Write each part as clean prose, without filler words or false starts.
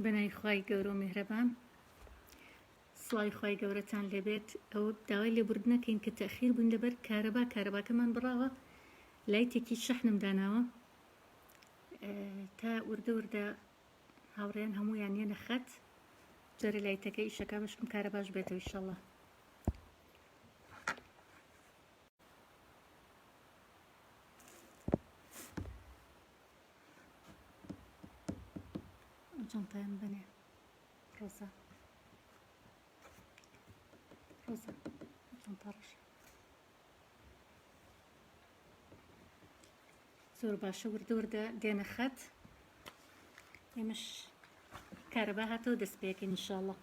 بەناوی خوای گەورە و میهرەبان سڵاوی خوای گەورەتان لێبێت ئەوە داوای لێبوردنەکەین کە تەخیر بووین لەبەر کارەبا کارەباکەمان بڕاوە لایتێکی شەحنم داناوە تا وردە وردە هاوڕێیان هەموویان یەنە خەت جارێ لایتەکە ئیشەکە بەشکم کارەباش بێتەوە ئیشەڵڵا. ئەو جانتایەم بەنێ ڕۆزا ڕۆزا جانتا ڕەشە زۆر باشە وردە وردە دێنە خەت ئێمەش کارەبا هاتەوە دەست پێکەین ئینشاءاللە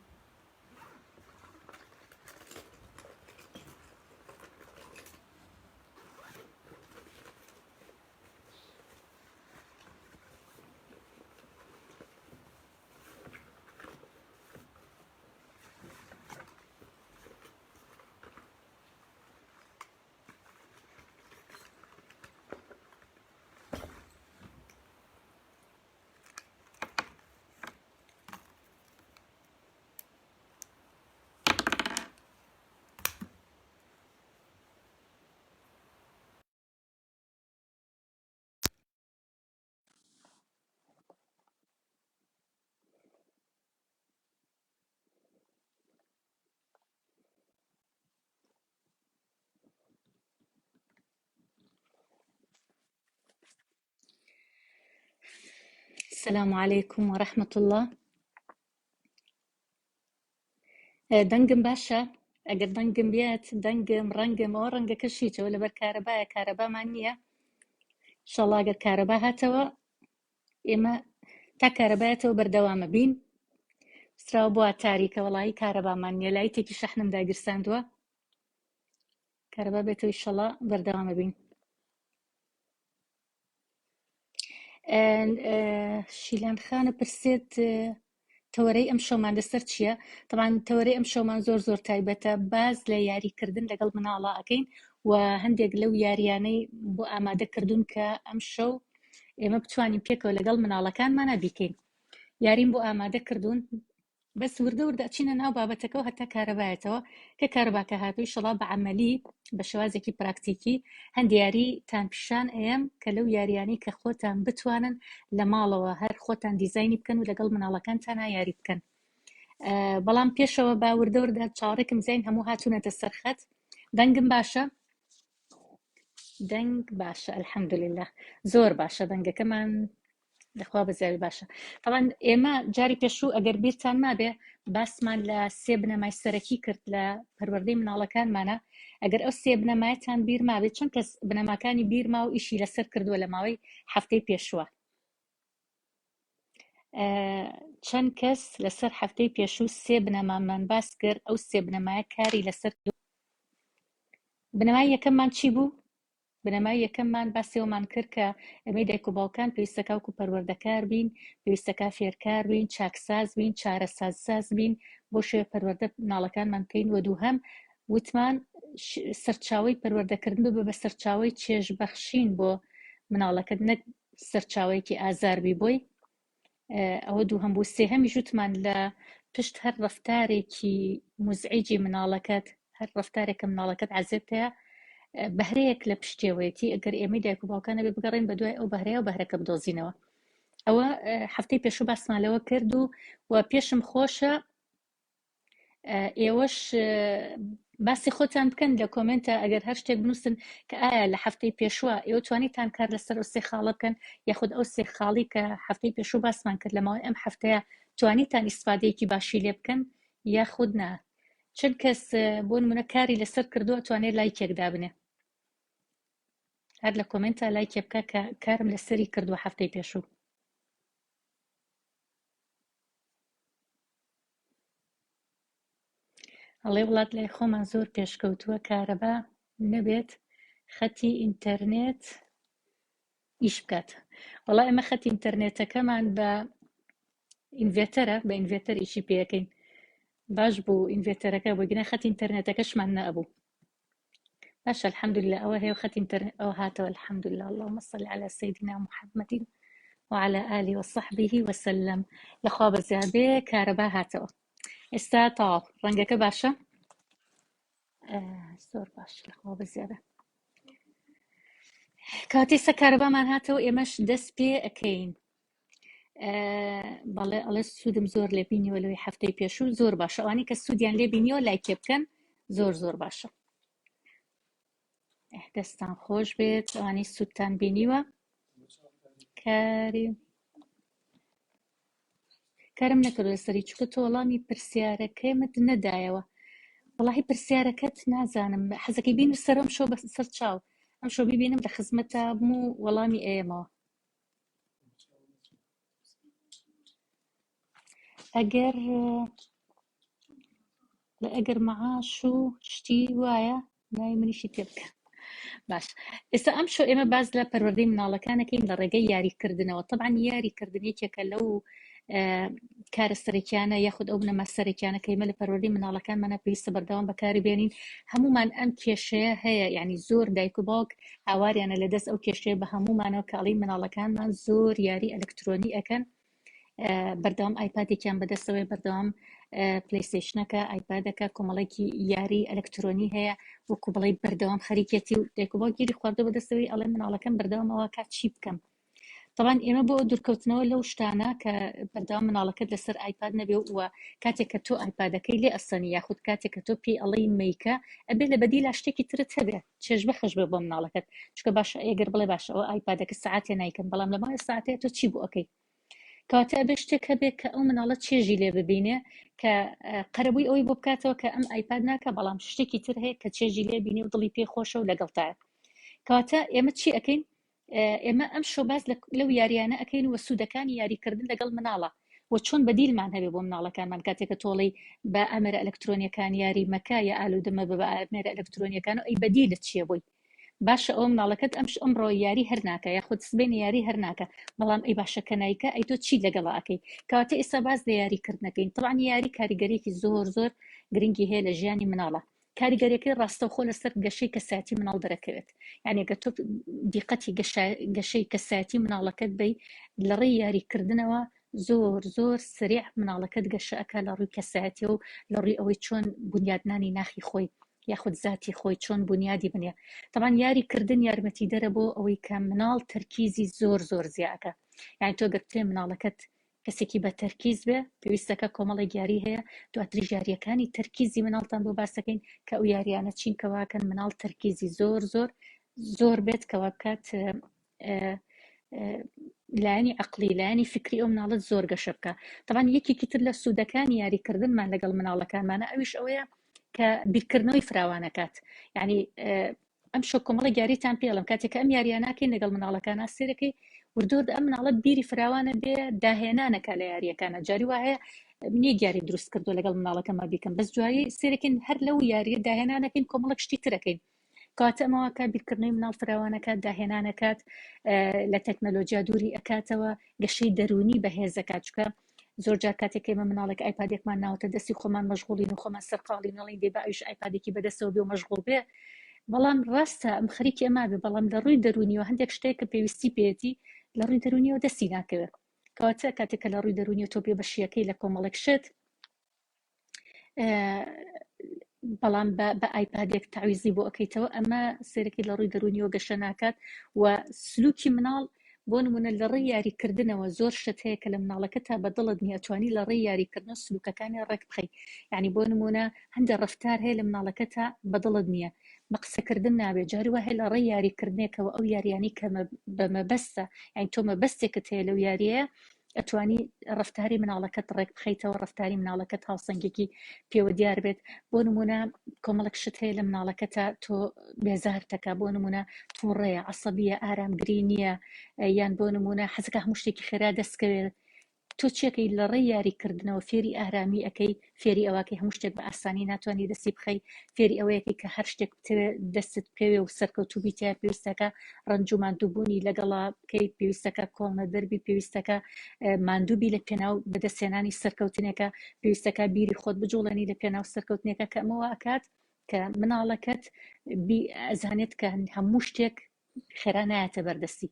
السلام علیکم و رحمة اللە دەنگم باشە ئەگەر دەنگم بێت دەنگم ڕەنگم ئەوە ڕەنگەکەش هیچەوە لەبەر کارەبایە کارەبامان نییە شەڵا گەر کارەبا هاتەوە ئێمە تا کارەبایەتەوە بەردەوامە بین سراوە بۆ تاریکە وەڵایی کارەبامان نییە لایتێکی شەحنم داگیرساندووە کارەبا بێتەوە ئیشەڵا بەردەوامە بین شیلان خانە پرسێت تەوەرەی ئەم شەومان لەسەر چییە؟ تەبان تەوەرەی ئەم شەومان زۆر زۆر تایبەتە باز لە یاریکردن لەگەڵ مناڵا ئەکەین و هەندێک لەو یاریانەی بۆ ئامادە کردوون کە ئەم شەو ئێمە بتوانین پێکەوە لەگەڵ مناڵەکانمانە بیکەین یاریم بۆ ئامادە کردوون بەس وردە وردە ئەچینە ناو بابەتەکەوە هەتا کارەبایەتەوە کە کارەباکە هاتوو ئیشەڵا بە عەمەلی بە شێوازێکی پراکتیکی هەند یاری تان پیشان ئەیەم کە لەو یاریانەی کە خۆتان بتوانن لە ماڵەوە هەر خۆتان دیزاینی بکەن و لەگەڵ مناڵەکانتانا یاری بکەن بەڵام پێشەوە با وردە وردە چاوەڕێکم زین هەموو هاتوونەتە سەر خەت دەنگم باشە دەنگ باشە الحمدلله زۆر باشە دەنگەکەمان لەخوا بەزیاوی باشە تەوان ئێمە جاری پێشوو ئەگەر بیرتان مابێ باسمان لە سێ بنەمای سەرەکی کرد لە پەروەردەی مناڵەکانمانە ئەگەر ئەو سێ بنەمایەتان بیر مابێت چەند کەس بنەماکانی بیرما و ئیشی لەسەر کردووە لە ماوەی هەفتەی پێشووە چەند کەس لەسەر هەفتەی پێشوو سێ بنەمامان باس کرد ئەو سێ بنەمایە کاری لەسەر بنەمای یەکەممان چی بوو بنەمای یەکەممان باسی ئەوەمان کرد کە ئێمەی دایک و باوکان پێویستەکە وەکو پەروەردەکار بین، پێویستەکە فێرکار بین، چاکساز بین، چارەسازساز بین، بۆ شێوە پەروەردە مناڵەکانمان بکەین و دووهەم وتمان سەرچاوەی پەروەردەکردن ببە بە سەرچاوەی چێژبەخشین بۆ مناڵەکەت نەک سەرچاوەیەکی ئازار بی بۆی ئەوە دووهەم بوو سێهەمیش وتمان لە پشت هەر ڕەفتارێکی موزعیجی مناڵەکەت هەر ڕەفتارێکە مناڵەکەت عەزێت هەیە بەهرەیەک لە پشتێوەیەتی ئەگەر ئێمەی دایک و باوکان ئەبێ بگەڕێن بە دوای ئەو بەهرەیە و بەهرەکە بدۆزینەوە ئەوە هەفتەی پێشوو باسمان لەوە کرد و و پێشم خۆشە ئێوەش باسی خۆتان بکەن لە کۆمنتە ئەگەر هەر شتێک بنووسن کە ئایا لە هەفتەی پێشوە ئێوە توانیتان کار لەسەر ئەو سێ خاڵە بکەن یاخود ئەو سێ خاڵی کە هەفتەی پێشوو باسمان کرد لە ماوەی ئەم هەفتەیە توانیتان ئیسفادەیەکی باشی لێ بکەن یاخود نا چەند کەس بۆ نمونە کاری لەسەر کردووە توانێت لایکێک دابنێ هەر لە کۆمنتا لایکێ بکە کە کارم لەسەری کردووە هەفتەی پێشوو. ئەڵێ وڵات لای خۆمان زۆر پێشکەوتووە کارەبا نەبێت خەتی ئینتەرنێت ئیش بکات وەڵا ئێمە خەتی ئینتەرنێتەکەمان بە ئینڤێتەرە بە ئینڤێتەر ئیشی پێەکەین باش بوو ئینڤێتەرەکە بۆ گینە خەتی ئینتەرنێتەکەشمان نەبوو باشە الحمدلله ئەوە هەیە خەتی ئینتەرنێت ئەوە هاتەوە الحمدلله اللهم صل على سيدنا محمد. وعلى آله وصحبه وسلم. لەخوا بەزیابێ کارەبا هاتەوە ئێستا تەواو ڕەنگەکە باشە زۆر باش لەخوا بەزیابێ کاتێ سە کارەبامان هاتەوە ئێمەش دەست پێ ئەەکەین بەڵێ ئەڵێ سوودم زۆر لێ بینیوە لەوەی هەفتەی پێشوو زۆر باشە ئەوانی کە سوودیان لێ بینیوە لایکێ بکەن زۆر زۆر باشە دەستان خۆش بێت ئەوانەی سوودتان بینیوە کاری کارم نەکردو لەسەری چونکە تۆ وەڵامی پرسیارەکەمت نەدایەوە وەڵاهی پرسیارەکەت نازانم حەزەکەی بینوسەرەوە ئەم شەو بەسەر چاو ئەم شەو بیبینم لە خزمەتا بم و وەڵامی ئەیەمەوە ئەگەر لە ئەگەر مەعاش و شتی وایە ناوی منیشی تێ بکە باش ئێستا ئەم شۆ ئێمە باز لە پەروەردەی مناڵەکانەکەین لە ڕێگەی یاریکردنەوە طبعا یاریکردن یەکێکە لەو کارە سەرەکیانە یاخود ئەو بنەما سەرەکیانە کە ئێمە لە پەروەردەی مناڵەکانمانە پێویستە بەردەوام بەکاری بێنین هەمومان ئەم کێشەیە هەیە یعنی زۆر دایک و باوک هاواریانە لە دەست ئەو کێشەیە بە هەمومانەوە کە ئەڵێن مناڵەکانمان زۆر یاری ئەلکترۆنی ئەکەن بەردەوام ئایپادێکیان بەدەستەوەی بەردەوام پلیستشنەکە ئایپادەکە کۆمەڵێکی یاری ئەلکترۆنی هەیە وەکو بڵێ بەردەوام خەریکێتی و دایک و باوک گیری خواردو بەدەستەوەی ئەڵێ مناڵەکەم بەردەوامەوە کات چی بکەم تەبعەن ئێمە بۆ دوورکەوتنەوە لەو شتانە کە بەردەوام مناڵەکەت لەسەر ئایپاد نەبێ و کاتێک کە تۆ ئایپادەکەی لێ ئەسەنی یاخود کاتێک کە تۆ پێی ئەڵێی مەیکە ئەبێ لە بەدیلا شتێکی ترت هەبێ چێژ بەخش بێ بۆ مناڵەکەت چونکە باشە ئەگەر بڵێ باشە ئەوە ئایپادەکە سەعاتێ نایکەم بەڵام لە ماوەی سەعاتێ تۆ چی بۆ ئەکەی کەواتە ئەبێ شتێک هەبێ کە ئەو مناڵە چێژی لێ ببینێ کە قەرەبووی ئەوەی بۆ بکاتەوە کە ئەم ئایپاد ناکە بەڵام شتێکی تر هەیە کە چێژی لێ بینێ و دڵی پێ خۆشە و لەگەڵتایە کەواتە ئێمە چی ئەکەین ئێمە ئەم شۆ باس لەو یاریانە ئەەکەین و سوودەکانی یاریکردن لەگەڵ مناڵە و چۆن بەدیلمان هەبێ بۆ مناڵەکانمان کاتێک کە تۆڵی بە ئامێرە ئەلکترۆنیەکان یاری مەکە یا ئالوودە مەبە بە ئامێرە ئەلکترۆنیەکان و ئەی بەدیلت چییە بۆی باشە ئەو مناڵەکەت ئەمش ئەمڕۆ یاری هەر ناکە یاخود سبەینێ یاری هەر ناکە بەڵام ئەی باشە کە نایکە ئەی تۆ چی لەگەڵا ئەکەی کەواتە ئێستا باس لە یاریکردنەکەین تەبعەن یاری کاریگەریەکی زۆر زۆر گرنگی هەیە لە ژیانی مناڵە کاریگەریەکەی ڕاستەوخۆ لەسەر گەشەی کەسایەتی مناڵ دەرەکەوێت یعنی گە تۆ دیقەتی گەشەی کەسایەتی مناڵەکەت بی لە ڕێی یاریکردنەوە زۆر زۆر سریع مناڵەکەت گەشە ئەکا لە ڕووی کەسایەتی و لە ڕووی ئەوەی چۆن بنیادنانی ناخی خۆی یاخود زاتی خۆی چۆن بنیادی بنێ تەبعەن یاری کردن یارمەتیدەرە بۆ ئەوەی کە مناڵ تەرکیزی زۆر زۆر زیاکە یعنی تۆ گەر بتەوێ مناڵەکەت کەسێکی بە تەرکیز بێ پێویستەکە کۆمەڵێک یاری هەیە دواتریش یاریەکانی تەرکیزی مناڵتان بۆ باسەکەین کە ئەو یاریانە چین کەواکەن مناڵ تەرکیزی زۆر زۆر زۆر بێت کەوا بکات لایەنی عقلی لایەنی فکری ئەو مناڵت زۆر گەشە بکە تەبعەن یەکێکی تر لە سوودەکانی یاریکردنمان لەگەڵ مناڵەکانمانە ئەویش ئەوەیە کە بیرکردنەوەی فراوانەکات یعنی ئەم شۆ کۆمەڵە یاریتان پێڵم کاتێک کە ئەم یاریان ناکەین لەگەڵ مناڵەکان سێرەکەی وردۆرد ئەم مناڵە بیری فراوانە بێ داهێنانەکە لە یاریەکانە جاری وایە نییە یاری دروست کردو لەگەڵ مناڵەکەما بیکەم بەس دوایی سێرەکەین هەر لەو یاریە داهێنانەکەین کۆمەڵک شتی ترەکەین کەواتە ئەمە واکات بیرکردنەوەی مناڵ فراوانەکات داهێنانەکات لە تەکنەلۆجیا دووری ئەکاتەوە گەشەی دەروونی بەهێزەکات چکە زۆر جار کاتێک ئێمە مناڵێک ئایپادێکمان ناوەتە دەستی خۆمان مەشغوڵین و خۆمان سەرقاڵی نەڵین دێ بە ئەویش ئایپادێکی بەدەستەوە بێ و مەشغوڵ بێ بەڵام ڕاستە ئەم خەریکی ئەما بێ بەڵام لە ڕووی دەروونیەوە هەندێک شتێک کە پێویستی پێیەتی لە ڕووی دەروونیەوە دەستی ناکەوێت کەواتە کاتێک کە لە ڕووی دەروونیەوە تۆ بێ بەشیەکەی لە کۆمەڵێک شت بەڵام بە ئایپادێک تەعویزی بۆ ئەەکەیتەوە ئەمە سێرەکی لە ڕووی دەرونیەوە گەشە ناکات و سلوکی مناڵ بۆ نمونە لە ڕێی یاریکردنەوە زۆر شت هەیە کە لە مناڵەکە تا بە دڵت نییە توانی لە ڕێی یاریکردنەوە سلوکەکانی ڕێک بخەی یعنی بۆ نمونە هەندێک ڕفتار هەیە لە مناڵەکە تا بە دڵت نییە بە قسەکردن نابێت جاری وا هەیە لە ڕێی یاریکردنێکەوە ئەو یاریانی کە بە مەبەستە یعنی تۆ مەبەستێکت هەیە لەو یاریەیە ئەتوانی ڕەفتاری مناڵەکەت ڕێک بخەیتەوە ڕەفتاری مناڵەکەت هاوسەنگێکی پێوە دیار بێت بۆ نمونە کۆمەڵک شت هەیە لە مناڵەکەتە تۆ بێزارتەکە بۆ نمونە تووڕەیە عسەبیە ئارامگری نییە یان بۆ نمونە حەزەکە هەموو شتێکی خێرا دەستکەوێت تۆ چیەکەی لە ڕێی یاریکردنەوە فێری ئارامی ئەەکەی فێری ئەوەکەی هەموو شتێک بە ئاسانی ناتوانانی دەستی بخەی فێری ئەوەیەکەی کە هەر شتێک بتەوێت دەستت بکەوێ و سەرکەوتوو بیت تیا پێویستەکە ڕەنج و ماندووبوونی لەگەڵا بکەیت پێویستەکە کۆڵنەدەربی پێویستەکە ماندووبی لە پێناو بەدەستهێنانی سەرکەوتنێکە پێویستەکە بیری خۆت بجوڵێنی لە پێناو سەرکەوتنێکە کە ئەمە وا ئەکات کە مناڵەکەت ئەزانێت کە هەموو شتێک خێرا نایەتە بەردەستی.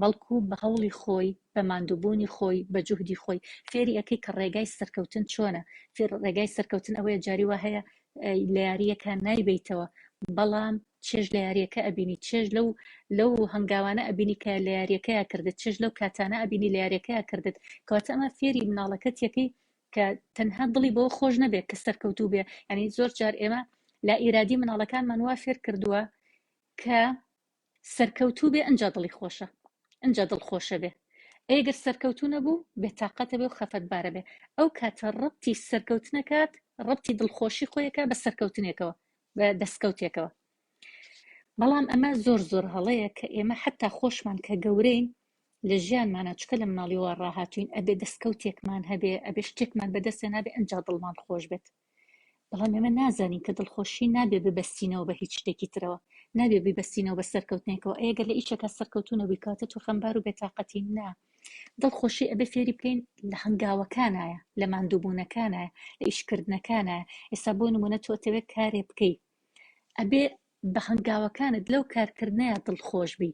بەڵکو بە هەوڵی خۆی، بە ماندووبوونی خۆی، بە جوهدی خۆی فێری ئەکەی کە ڕێگای سەرکەوتن چۆنە، فێر ڕێگای سەرکەوتن ئەوەیە جاری وا هەیە لە یارییەکە نایبەیتەوە بەڵام چێژ لە یارییەکە ئەبینی، چێژ لەو لەو هەنگاوانە ئەبینی کە لە یارییەکەیا کردت، چێژ لەو کاتانە ئەبینی لە یارییەکەیا کردت، کەواتە ئەمە فێری مناڵەکەتیەکەی کە تەنها دڵی بەوە خۆش نەبێت کە سەرکەوتوو بێ، یانی زۆر جار ئێمە لا ئیرادی مناڵەکانمان وا فێر کردووە کە سەرکەوتوو بێ ئنجا دڵی خۆشە ئنجا دڵ خۆشە بێ ئەی گەر سەرکەوتوو نەبوو بێتاقەتە بێ و خەفەتبارە بێ ئەو کاتە ڕەبتی سەرکەوتنەکات ڕەبتی دڵخۆشی خۆیەکە بە سەرکەوتنێکەوە بە دەستکەوتێکەوە بەڵام ئەمە زۆر زۆر هەڵەیە کە ئێمە حتا خۆشمان کە گەورەین لە ژیانمانە چکە لە مناڵیەوە ڕاهاتوین ئەبێ دەستکەوتێکمان هەبێ ئەبێ شتێکمان بەدەستێ نابێ ئەنجا دڵمان خۆش بێت بەڵام ئێمە نازانین کە دڵخۆشی نابێ ببەستینەوە بە هیچ شتێکی ترەوە، نابێ بیبەستینەوە بە سەرکەوتنێکەوە، ئەی گەر لە ئیشێکا سەرکەوتوو نەبووی کەواتە تۆ خەمبار و بێتاقەتی؟ نا، دڵخۆشی ئەبێ فێری بکەین لە هەنگاوەکانایە، لە ماندووبوونەکانایە، لە ئیشکردنەکانایە، ئێستا بۆ نموونە تۆ ئەتەوێت کارێ بکەی ئەبێ بە هەنگاوەکانت لەو کارکردنەیا دڵخۆش بی،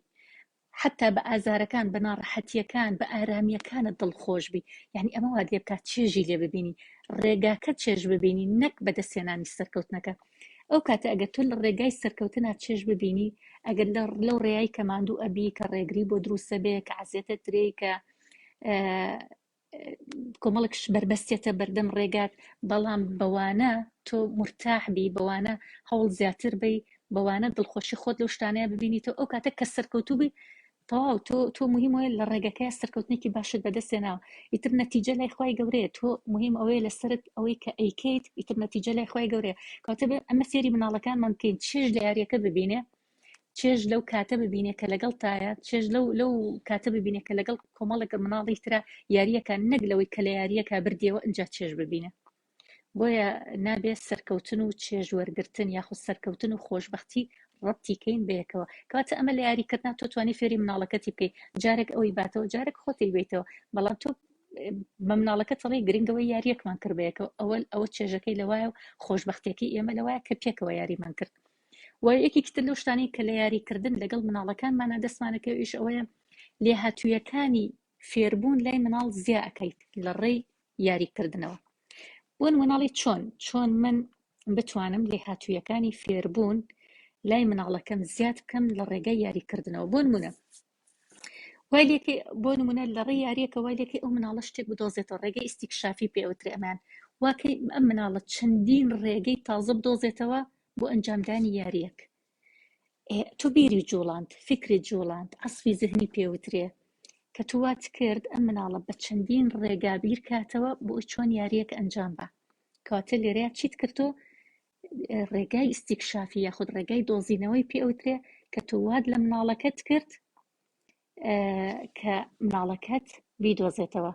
حەتا بە ئازارەکان، بە ناڕەحەتییەکان، بە ئارامییەکانت دڵخۆش بی، یانی ئەمە وات لێ بکات چێژی لێ ببینی، ڕێگاکە چێژ ببینی نەک بەدەستهێنانی سەرکەوتنەکە. ئەو کاتە ئەگەر تۆ لە ڕێگای سەرکەوتنا چێژ ببینی، ئەگەر لە لەو ڕێیای کە ماندوو ئەبی، کە ڕێگری بۆ دروست ئەبێ، کە عەزێتە درێی، کە کۆمەڵێک بەربەستێتە بەردەم ڕێگات بەڵام بەوانە تۆ مرتاح بی بەوانە هەوڵ زیاتر بی بەوانە دڵخۆشی خۆت لەو شتانەیە ببینیتەوە ئەو کاتە کە سەرکەوتوو بی تەواو تۆ تۆ مهم وەیە لە ڕێگەکەی سەرکەوتنێکی باشت بەدەستێناوە ئیتر نەتیجە لای خوای گەورەیە تۆ مهم ئەوەیە لەسەرت ئەوەی کە ئەیکەیت ئیتر نەتیجە لای خوای گەورەیە کەواتە بێ ئەمە فێری مناڵەکانمان بکەین چێژ لە یاریەکە ببینێ چێژ لەو کاتە ببینێ کە لەگەڵتایە، چێژ لەو لەو کاتە ببینێ کە لەگەڵ کۆمەڵێک مناڵی ترا یارییەکە نەک لەوەی کە لە یارییەکە بردیەوە ئینجا چێژ ببینێ. بۆیە نابێ سەرکەوتن و چێژ وەرگرتن یاخود سەرکەوتن و خۆشبەختی ڕەبتی کەین بەیەکەوە. کەواتە ئەمە لە یاریکردنا تۆ توانی فێری مناڵەکەتی بکەی جارێک ئەوی باتەوە جارێک خۆتی بیتەوە بەڵام تۆ بە مناڵەکە تەڵێ گرنگەوە یاریەکمان کرد بەیەکەوە ئەوە ئەوە چێژەکەی لەوایە و خۆشببختیەکەی ئێمە لەوایە کە پێکەوە یاریمان کرد. و یەکێکی تر لەو شتانەی کە لە یاریکردن لەگەڵ مناڵەکانمانە دەستمانەکەوێت ئیش ئەوەیە لێهاتوویەکانی فێربوون لای مناڵ زیا ئەکەیت لە ڕێی یاریکردنەوە بۆ مناڵی چۆن چۆن من بتوانم لێهاتوویەکانی فێربوون لای مناڵەکەم زیاد بکەم لە ڕێگای یاریکردنەوە بۆ نمونە وای لێکەی بۆ نمونە لە ڕێی یاریەکە وای لێکەی ئەو مناڵە شتێک بدۆزێتەوە ڕێگەی ئیستیکشافی پێ ئەوترێ ئەمان واکەی ئەم مناڵە چەندین ڕێگەی تازە بدۆزێتەوە بۆ ئەنجامدانی یاریەک تۆ بیری جوڵاند فکری جوڵاند عەسفی زهنی پێوترێ کە تۆ وات کرد ئەم مناڵە بە چەندین ڕێگا بیرکاتەوە بۆ چۆن یاریەک ئەنجام بە کەواتە لێرەیە چیت کردۆ ڕێگای ئیستیکشافی یاخود ڕێگای دۆزینەوەی پێ ئەوترێ کە تۆ وات لە مناڵەکەت کرد کە مناڵەکەت بیدۆزێتەوە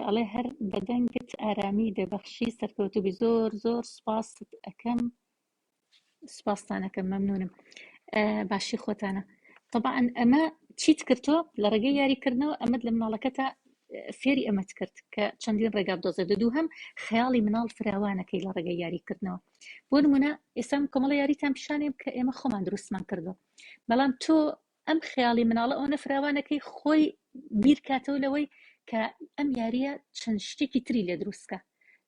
ئەڵێ هەر بەدەنگت ئارامی دەبەخشی سەرکەوتوبی زۆر زۆر سپاست ئەەکەم سپاستان ئەکەم مەمنونم باشی خۆتانە طبعا ئەمە چیت کرد تۆ لە ڕێگەی یاریکردنەوە ئەمەت لە مناڵەکەتا فێری ئەمەت کرد کە چەندین ڕێگا بدۆزێت دووهەم خەیاڵی مناڵ فراوانەکەی لە ڕێگەی یاریکردنەوە بۆ نمونە ئێستا کۆمەڵە یاریتان پیشانێم کە ئێمە خۆمان دروستمان کردو بەڵام تۆ ئەم خەیاڵی مناڵە ئەوەنە فراوانەکەی خۆی بیرکاتەوە لەوەی کە ئەم یاریە چەند شتێکی تری لێ دروستکە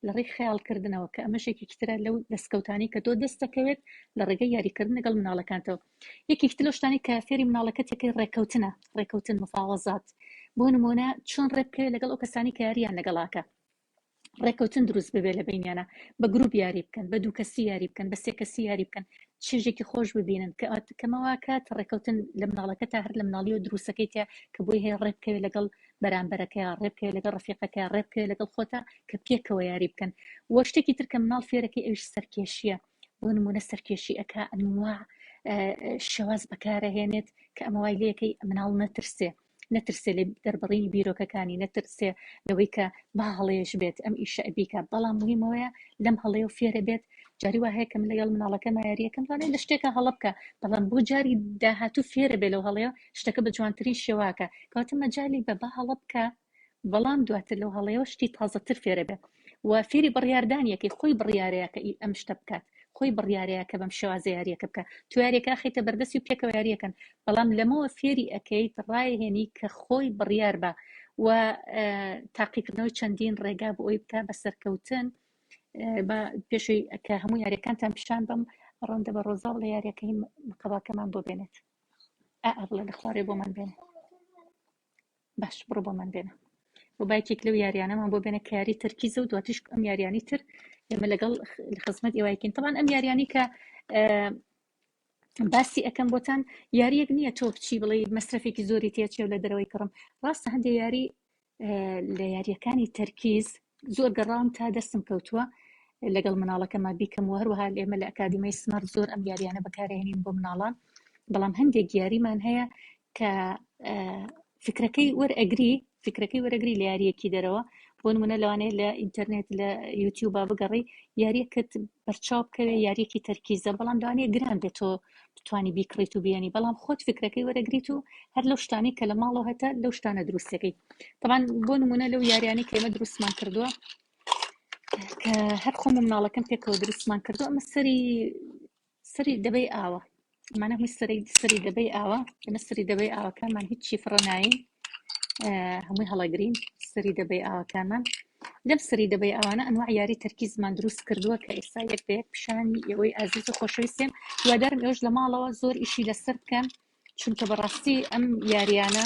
لە ڕێی خەیاڵکردنەوە کە ئەمەش یەکێکی ترە لەو دەستکەوتانی کە تۆ دەست دەکەوێت لە ڕێگەی یاریکردن لەگەڵ مناڵەکانتەوە یەکێکی تر لەو شتانەی کە فێری مناڵەکەت یەکەی ڕێککەوتنە ڕێککەوتن مفاوەزات بۆ نمونە چۆن ڕێبکەوێت لەگەڵ ئەو کەسانی کە یاریان لەگەڵاکە ڕێککەوتن دروست ببێ لە بینیانە بە گروپ یاری بکەن بە دوو کەسی یاری بکەن بە سێ کەسی یاری بکەن چێژێکی خۆش ببینن کە کەمەوە کات ڕێککەوتن لە مناڵەکە تا هەر لە مناڵیەوە دروستەکەی تیا کە بۆی هەیە ڕێبکەوێت لەگەڵ بەرامبەرەکەیا ڕێبکەوێت لەگەڵ ڕەفیقەکەیا ڕێبکەوێت لەگەڵ خۆتا کە پێکەوە یاری بکەن وە شتێکی تر کە مناڵ فێرەکەی ئەویش سەرکێشیە بۆ نمونە سەرکێشی ئەکا ئەنواع شێواز بەکارەهێنێت کە ئەمە وای لەکەی مناڵ نەترسێ نەترسێ لە دەربڕینی بیرۆکەکانی نەترسێ لەوەی کە با هەڵەیەش بێت ئەم ئیشە ئەبیکە بەڵام مهمەوەیە لەم هەڵەیە و فێرە بێت جاری وا هەیە کە من لەگەڵ مناڵەکەما یاریەکەم توانێت لە شتێکا هەڵە بکە بەڵام بۆ جاری داهاتوو فێرە بێ لەو هەڵەیە شتەکە بە جوانترین شێواکە کەواتە مەجالی بە با هەڵە بکە بەڵام دواتر لەو هەڵەیەوە شتی تازەتر فێرە بێ و فێری بڕیاردانیەکەی خۆی بڕیارەیە کە ئەم شتە بکات. خۆی بڕیارەیە کە بەم شێوازە یاریەکە بکە تو یاریەکە ئەخەیتە بەردەستی و پێکەوە یاریەکەن بەڵام لەمەوە فێری ئەکەیت ڕایهێنی کە خۆی بڕیار بە و تاقیکردنەوەی چەندین ڕێگا بۆ ئەوی بکە بە سەرکەوتن بە پێشەوەی کە هەموو یاریەکانتان پیشان بم ڕەندە بە ڕۆزا بڵێ یاریەکەی مقەباکەمان بۆ بێنێت ئا بڵێ لە خوارێ بۆمان بێنێ باش بڕۆ بۆمان بێنە بۆ باکێک لەو یاریانەمان بۆ بێنە کە یاری تەرکیزە و دواتریش ئەم یاریانی تر ئێمە لەگەڵ خزمەت ئێوایکەین تەبان ئەم یاریانی کە باسی ئەەکەم بۆتان یاریەک نییە تۆ بچی بڵێ مەسرفێکی زۆری تێچێ لە دەرەوەی کڕم ڕاستە هەندێک یاری لە یاریەکانی تەرکیز زۆر گەڕاوم تا دەستم کەوتووە لەگەڵ مناڵەکەما بیکەم و هەروەها ئێمە لە ئەکادیمەی سمارت زۆر ئەم یاریانە بەکارهێنین بۆ مناڵان بەڵام هەندێک یاریمان هەیە کە فکرەکەی وەرئەگری فکرەکەی وەرەگری لە یاریەکی دەرەوە بۆ نمونە لەوانەیە لە ئینتەرنێت لە یوتیوبا بگەڕی یاریەکەت بەرچاو بکەوێ یاریەکی تەرکیزە بەڵام لەوانەیە گران بێت تۆ بتانی بیکڕیت و بیێنی بەڵام خۆت فکرەکەی وەرەگریت و هەر لەو شتانی کە لە ماڵەوە هەتە لەو شتانە دروستەکەی طبعا بۆ نمونە لەو یاریانی کە ئێمە دروستمان کردووە کە هەر خۆم و مناڵەکەم پێکەوە دروستمان کردو ئەمە سەری سەری دەبەی ئاوە ئەمانە هەمووی سەری سەری دەبەی ئاوە ئێمە سەری دەبەی ئاوەکانمان هیچی فڕە ناین هەمووی هەڵەگرین سەری دەبەی ئاوەکانمان لەم سەری دەبەی ئەوانە ئەنواع یاری تەرکیزمان دروست کردووە کە ئێستا یەک بە یەک پیشانی ئێوەی ئازیز و خۆشەویستێم هیوادارم ئێوەش لە ماڵەوە زۆر ئیشی لەسەر بکەن چونکە بەڕاستی ئەم یاریانە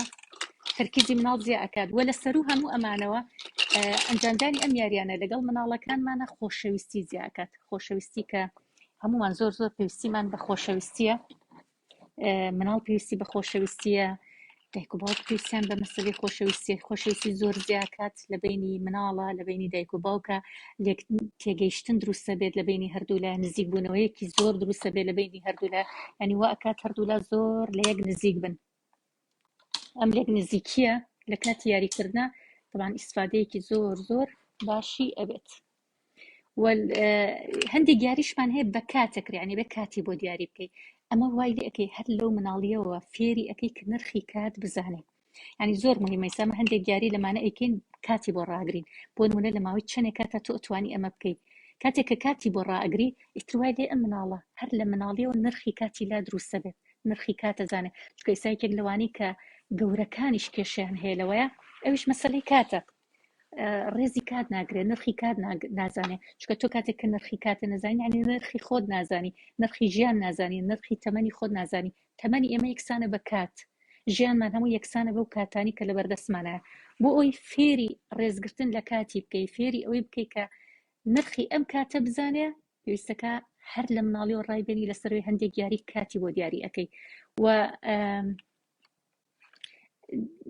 تەرکیزی مناڵ زیا ئەکات وە لە سەرو هەموو ئەمانەوە ئەنجامدانی ئەم یاریانە لەگەڵ مناڵەکانمانە خۆشەویستی زیاکات خۆشەویستی کە هەمومان زۆر زۆر پێویستیمان بە خۆشەویستیە مناڵ پێویستی بە خۆشەویستیە دایک و باوک پێویستیان بە مەسەلەی خۆشەویستی خۆشەویستی زۆر زیاکات لە بینی مناڵە لە بینی دایک و باوکە لێک تێگەیشتن دروستە بێت لە بینی هەردوولا نزیک بوونەوەیەکی زۆر دروستە بێت لە بینی هەردوولا ینی وا ئەکات هەردوولا زۆر لە یەک نزیک بن ئەم لێک نزیکیە لە کاتی یاریکردە طبعا ئیسفادەیەکی زۆر زۆر باشی ئەبێت هەندێک یاریشمان هەیە بە کاتێک ینی بە کاتی بۆ دیاری بکەیت ئەمە وای لێ ئەەکەی هەر لەو مناڵیەوە فێری ئەەکەی کە نرخی کات بزانێ ینی زۆر مهمە ئێستا ئەمە هەندێک یاری لەمانە ئەیکەین کاتی بۆ ڕاگرین بۆ نمونە لە ماوەی چەندێک کاتە تۆ ئەتوانی ئەمە بکەیت کاتێک کە کاتی بۆ ڕائگری ئیتر وای لێ ئەم مناڵە هەر لە مناڵیەوە نرخی کاتی لا دروستە بێت نرخی کاتە زانێ چونکە ئێستا یەکێک لەوانەی کە گەورەکانیش کێشیان هەیە لەوەیە ئەویش مەسەلەی کاتە ڕێزی کات ناگرێ نرخی کات نازانێ چونکە تۆ کاتێک کە نرخی کاتە نەزانی یعنی نرخی خۆت نازانی نرخی ژیان نازانی نرخی تەمەنی خۆت نازانی تەمەنی ئێمە یەکسانە بە کات ژیانمان هەموو یەکسانە بەو کاتانی کە لە بەردەستمانە بۆ ئەوی فێری ڕێزگرتن لە کاتی بکەی فێری ئەوەی بکەی کە نرخی ئەم کاتە بزانێ پێویستەکە هەر لە مناڵیەوە ڕایبێنی لەسەروی هەندێک یاری کاتی بۆ دیاری ئەەکەی و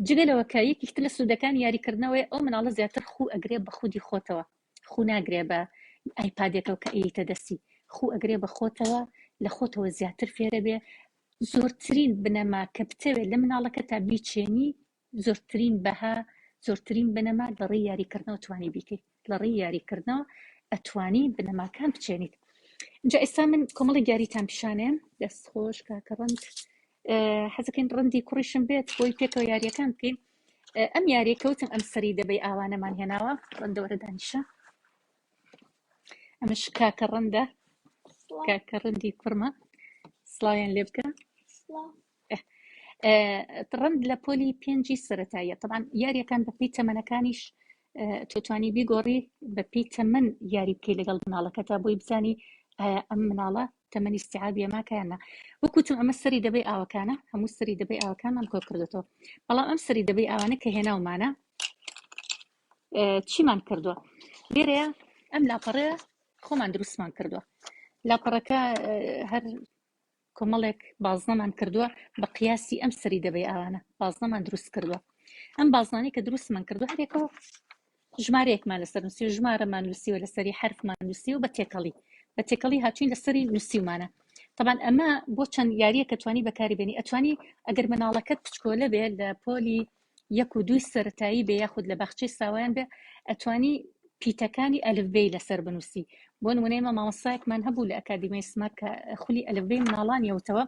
جگە لەوە کە یەکێک تر لە سوودەکانی یاریکردنەوەی ئەو مناڵە زیاتر خوو ئەگرێ بە خودی خۆتەوە خوو ناگرێ بە ئایپادێکەوە کە ئەیتە دەستی خوو ئەگرێ بە خۆتەوە لە خۆتەوە زیاتر فێرە بێ زۆرترین بنەما کە بتەوێت لە مناڵەکە تا بیچێنی زۆرترین بەها زۆرترین بنەما لە ڕێی یاریکردنەوە توانی بیکەیت لە ڕێی یاریکردنەوە ئەتوانی بنەماکان بچێنیت جا ئێستا من کۆمەڵی یاریتان پیشانێم دەست خۆش کاکە ڕەند حەزەکەین ڕەندی کوڕیشم بێت بۆی پێکەوە یاریەکان بکەین ئەم یاریە کەوتم ئەم سەری دەبەی ئاوانەمان هێناوە ڕەندەوەرە دانیشە ئەمەش کاکە ڕەندە کاکە ڕەندی کوڕمە سڵاویان لێ بکە ڕەند لە پۆلی پێنجی سەتاییە طبعا یاریەکان بەپی تەمەنەکانیش تۆتوانی بیگۆڕی بەپی تەمەن یاری بکەی لەگەڵ مناڵەکە تا بۆی بزانی ئایا ئەم مناڵە تەمەنی استیعابیە ماکەیان نا وەکوتم ئەمە سەری دەبەی ئاوەکانە هەموو سەری دەبەی ئاوەکانمان کۆ کردێتەوە بەڵام ئەم سەری دەبەی ئاوانە کە هێناومانە چیمان کردووە لێرەیە ئەم لاپەڕەیە خۆمان دروستمان کردووە لاپەڕەکە هەر کۆمەڵێک بازنەمان کردووە بە قیاسی ئەم سەری دەبەی ئاوانە بازنەمان دروست کردووە ئەم بازنانەی کە دروستمان کردووە هەرێکەوە ژمارەیەکمان لەسەر نووسی و ژمارەمان نووسیوە لەسەری حرفمان نووسی و بە تێکەڵی بە تێکەڵی هاتوین لەسەری نووسیومانە طبعا ئەمە بۆ چەند یاریە کە توانی بەکاری بێنی ئەتوانی ئەگەر مناڵەکەت پچکۆلە بێ لە پۆلی یەک و دووی سەرەتایی بێ یاخود لە باخچەی ساوایان بێ ئەتوانی پیتەکانی ئەلفبێی لەسەر بنووسی بۆ نمونە ئێمە مامۆستایەکمان هەبوو لە ئەکادیمیای سمارت کە خولی ئەلفبێی مناڵانی ئەوتەوە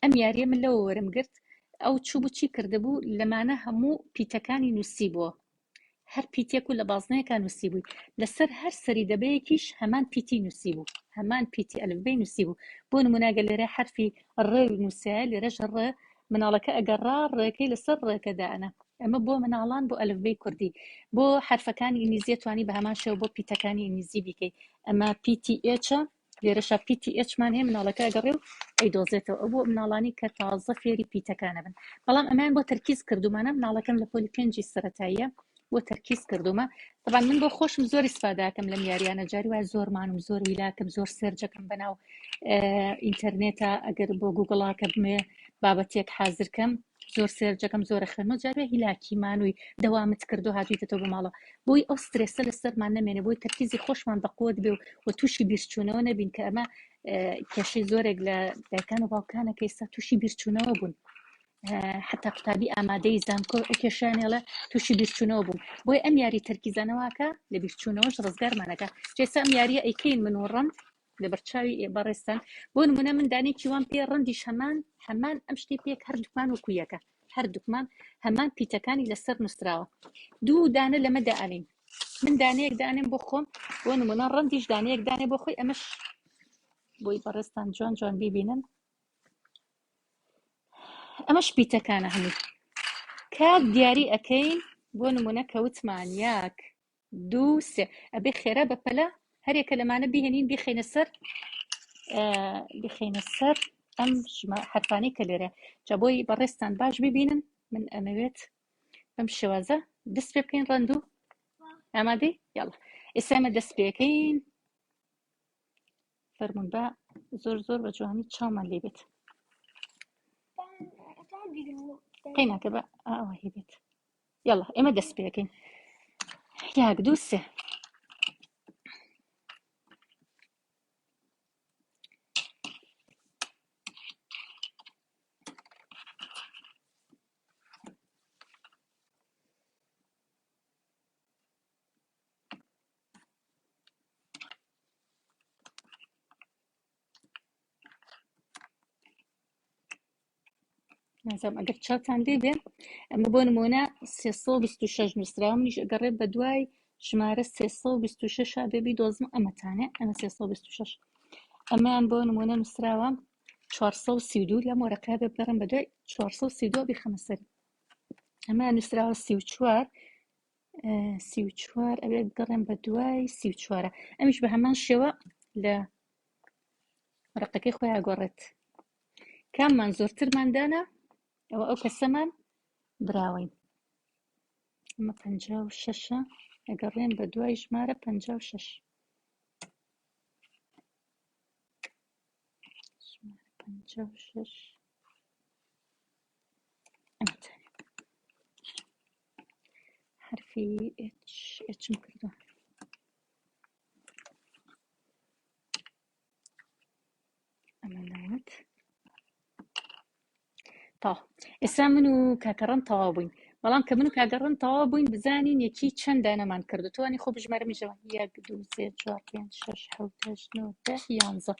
ئەم یاریە من لەوە وەرم گرت ئەو چوو بوو چی کردبوو لەمانە هەموو پیتەکانی نووسی بووە هەر پیتێک و لە بازنەیەکا نووسی بووی لەسەر هەر سەری دەبەیەکیش هەمان پیتی نووسی بوو. هەمان پیتی ئەلفبێی نووسیبوو. بۆ نموونە گەر لێرە حەرفی ڕ نووسایە لێرەش ڕ، مناڵەکە ئەگەڕا ڕێکەی لەسەر ڕێکە دائەنا. ئەمە بۆ مناڵان بۆ ئەلفبێی کوردی. بۆ حەرفەکانی ئینگلیزی ئەتوانی بە هەمان شێوە بۆ پیتەکانی ئینگلیزی بیکەی. ئەمە پیتی ئێچە لێرەشا پیتی ئێچمان هەیە مناڵەکە ئەگەڕێ و ئەیدۆزێتەوە. ئەو بۆ مناڵانی کە تازە فێری پیتەکانە بن. بەڵام ئەمەیان بۆ تەرکیز کردوومانە، مناڵەکەم لە پۆلی پێنجی سەرەتاییە بۆ تەرکیز کردوومە. طبعا من بۆ خۆشم زۆر ئیسفادەکەم لەم یاریانە، جاری وایە زۆرمانم زۆر ویلاکم زۆر search ەکەم بەناو ئینتەرنێتە، ئەگەر بۆ گوگڵاکە بمێ بابەتێک حازرکەم زۆر search ەکەم زۆرە خوێنمەوە، جارێ هیلاکی مانووی دەوامت کردو هاتوویتەوە بۆ ماڵەوە، بۆی ئەو سترێسە لەسەرمان نەمێنێ، بۆی تەرکیزی خۆشمان بەقوت بێ و تووشی بیرچوونەوە نەبین، کە ئەمە کێشەی زۆرێک لە دایکان و باوکانە کە ئێستا تووشی بیرچوونەوە بوون. حتا قوتابی ئامادەی زانکۆ ئەو کێشانێڵە تووشی بیرچوونەوە بوون، بۆی ئەم یاری تەرکیزانەواکە لە بیرچوونەوەش ڕزگارمانەکە. جێسا ئەم یاریە ئەیکەین من و ڕەند لەبەرچاوی بەڕێزتان. بۆ نمونە من دانێکی وام پێ ڕەندیش هەمان هەمان ئەم شتەی پێک، هەردووکمان وەکو یەکە، هەردووکمان هەمان پیتەکانی لەسەر نووسراوە. دوو دانە لەمە دائەنین، من دانەیەک دانێم بۆ خۆم، بۆ نمونە ڕەندیش دانەیەک دانێ بۆ خۆی. ئەمەش بۆی بەڕێزتان جوان جوان بیبینن. ئەمەش پیتەکانە هەمووی کات دیاری ئەەکەین. بۆ نمونە کەوتمان یاک دوو سێ، ئەبێ خێرا بە پەلە هەرێکە لەمانە بهێنین بیخەینە سەر بیخەینە سەر ئەم حرفانەی کە لێرە. جا بۆی بەڕێزتان باش ببینن من ئەمەوێت بەم شێوازە دەست پێ بکەین. ڕەندوو ئامادەی؟ یاڵا ئێستا ئێمە دەست پێەکەین. فەرمونون بە زۆر زۆر بە جوانی چاومان لێ بێت. قەیناکە بە ئاواهی بێت. یاڵا ئێمە دەست پێەکەین. یاک دوو سێ. نازانم ئەگەر چاوتان لێ بێ، ئەمە بۆ نمونە 326 نووسراوە، منیش ئەگەڕێ بە دوای ژمارە 326 بێ بیدۆزم. ئەمەتانێ ئەمە 326. ئەمەیان بۆ نمونە نووسراوە 432، لەم وەرەقەیە بێ بگەڕێم بە دوای 432 بیخەمە سەری. ئەمە نووسراوە 34 34، ئەبێ بگەڕێم بە دوای 34. ئەمیش بە هەمان شێوە لە ڕقەکەی خۆیان گۆڕێت. کاممان زۆرترمان دانا ئەوە ئەو کەسەمان براوەین. ئەمە 56ە، ئەگەڕێن بە دوای ژمارە 56. ژمارە 56 ئەمەتانێ. حرفی ئێچ ئێچم کردووە. ئەمە نەوەت تاو. ئێستا من و کاکەڕەن تەواو بووین، بەڵام کە من و کاکەڕەن تەواو بووین بزانین یەکی چەند دانەمان کردو. توانی خۆ بژمارە میژەوە یەک دوو سێ چوار پێنج شەش حەوت هەشت نۆ دە یانزە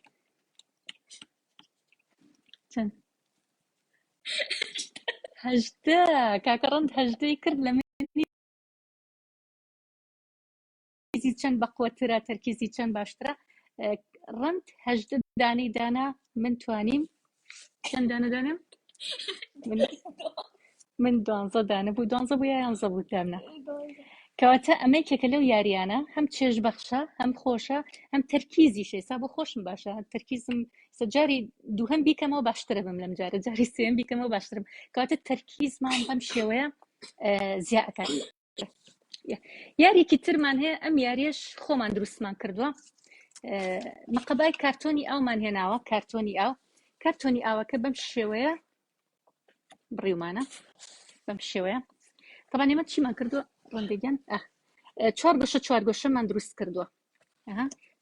چەند؟ هەژدە. کاکەڕەند هەژدەی کرد لە منی تەرکیزی چەند بەقوەترە، تەرکیزی چەند باشترە. ڕەند هەژدە دانەی دانا، من توانیم چەند دانە دانێم؟ من دوانزە دانە بوو، دوانزە بوو یا یانزە بوو دامنا. کەواتە ئەمە یەکێکە لەو یاریانە هەم چێژ بەخشە هەم خۆشە هەم تەرکیزیش. ئێستا بۆ خۆشم باشە تەرکیزم، جاری دووهەم بیکەمەوە باشترە بم لەم جارە، جاری سێم بیکەمەوە باشترم. کەواتە تەرکیزمان بەم شێوەیە زیاکات. یاریەکی ترمان هەیە، ئەم یاریەش خۆمان دروستمان کردووە. مەقەبای کارتۆنی ئاومان هێناوە، کارتۆنی ئاو. کارتۆنی ئاوەکە بەم شێوەیە بڕیومانە بەم شێوەیە. طبعا ئێمە چیمان کردووە ڕەندەگیان؟ چوار گۆشە چوار گۆشەمان دروست کردووە.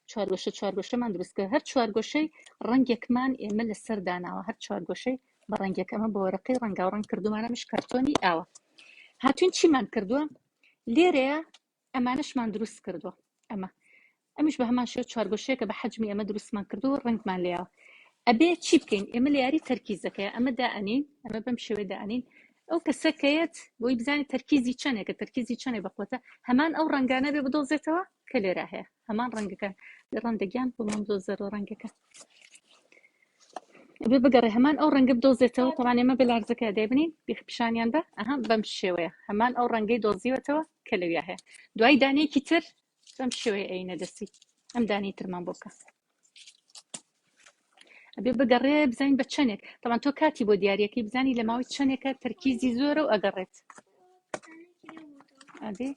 چوار گۆشە چوار گۆشەمان دروست کرد، هەر چوار گۆشەی ڕەنگێکمان ئێمە لەسەر داناوە، هەر چوار گۆشەی بە ڕەنگێک. ئەمە بە وەرەقەی ڕەنگاو ڕەنگ کردومانە، مش کارتۆنی ئاوە. هاتوین چیمان کردووە لێرەیە؟ ئەمانەشمان دروست کردووە. ئەمە ئەمیش بە هەمان شێوە چوارگۆشەیەکە بە حەجمی ئەمە دروستمان کردو ڕەنگمان لێیاوە. ئەبێ چی بکەین ئێمە لە یاری تەرکیزەکەی؟ ئەمە دائەنین، ئەمە بەم شێوەیە دائەنین. ئەو کەسە کەیەت بۆی بزانێت تەرکیزی چەندێکە، تەرکیزی چەندێک بەقوتە، هەمان ئەو ڕەنگانە بێ بدۆزێتەوە. کە لێرە هەیە هەمان ڕەنگەکە ڕەندەگیان بۆ مام دۆزەرەوە ڕەنگەکە ئەبێ بگەڕێ هەمان ئەو ڕەنگە بدۆزێتەوە تەوان ئێمە بە لارزەکە دەیبنین پیشانیان بە ئەها بەم شێوەیە هەمان ئەو ڕەنگەی دۆزیوەتەوە کە لەویا هەیە دوای دانەیەکی تر بەم شێوەیە ئەینە دەستی ئەم دانەی ترمان بۆ بکە ئەبێ بگەڕێ بزانین بە چەندێک تەمان تۆ کاتی بۆ دیارەکەی بزانی لە ماوەی چەندێکە تەرکیزی زۆرە و ئەگەڕێت ئەبێ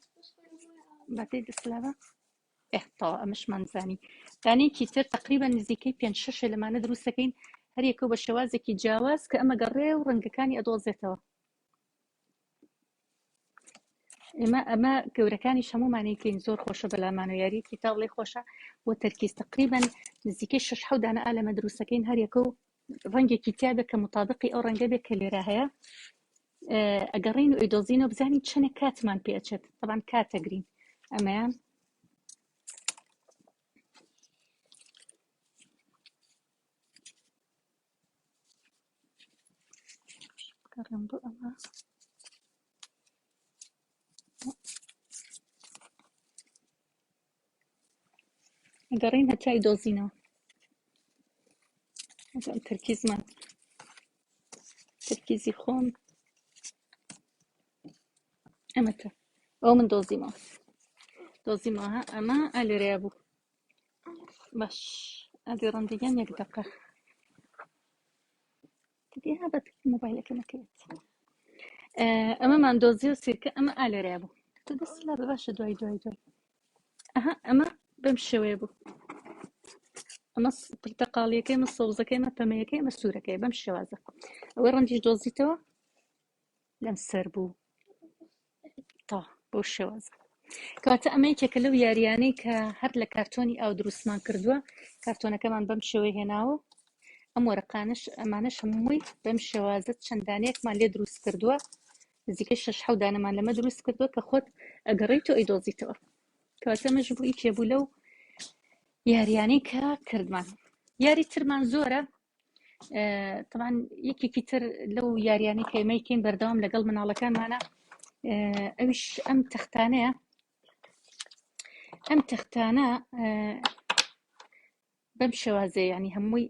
بەپێی دەسلاوە ئێ تەواو ئەمەشمان زانی دانەیەکی تر تقریبا نزیکەی پێنج شەشێ لەمانە دروست دەکەین هەریەکە بە شێوازێکی جیاواز کە ئەمە گەڕێ و ڕەنگەکانی ئەدۆزێتەوە ئێمە ئەمە گەورەکانیش هەمومانێکین زۆر خۆشە بەلامان و یاریەکی تاوڵی خۆشە بۆ تەرکیز تقریبا نزیکەی شەش حەوت دانە ئا لەمە دروستەکەین هەریەکە و ڕەنگێکی تیاێ کە مطابقی ئەو ڕەنگە بێ کە لێرە هەیە ئەگەڕین و ئەیدۆزینەوە بزانین چەنێک کاتمان پێ ئەچێت تەبان کاتەگرین ئەمەیان گەڕێم بۆ ئەمە گەڕین هەتای دۆزینەوە تەرکیزمان تەرکیزی خۆم ئەمەتە ئەو من دۆزیمەوە دۆزیمەوە ها ئەمە ئەلێرەیە بوو باش ئەدی ڕەندیگەن یەک دقە دیها بە مۆبایلەکە نەکەوێت ئەمەمان دۆزی و سیرکە ئەمە ئالێرەیە بوو تۆ دەست لا بە باشە دوای دوای دوای ئەها ئەمە بەم شێوەیە بوو ئەمە پرتەقاڵیەکەی ئەمە سەوزەکەی ئەمە پەمەیەکەی ئەمە سوورەکەی بەم شێوازە ئەوەی ڕەنجیش دۆزیتەوە لەم سەر بوو تا بەو شێوازە کەواتە ئەمە یەکێکە لەو یاریانەی کە هەر لە کارتۆنی ئاو دروستمان کردووە کارتۆنەکەمان بەم شێوەی هێناوە ئەم وەرەقانش ئەمانەش هەمووی بەم شێوازە چەندانەیەکمان لێ دروست کردووە نزیکەی شەش حەوت دانەمان لەمە دروست کردووە کە خۆت ئەگەڕێیت و ئەیدۆزیتەوە کەواتە ئەمەش بوو یەکێ بوو لەو یاریانەی کە کردمان یاری ترمان زۆرە طبعا یەکێکی تر لەو یاریانەی کە ئێمەی کەین بەردەوام لەگەڵ مناڵەکانمانە ئەویش ئەم تەختانەیە ئەم تەختانە بەم شێوازەیە یانی هەمووی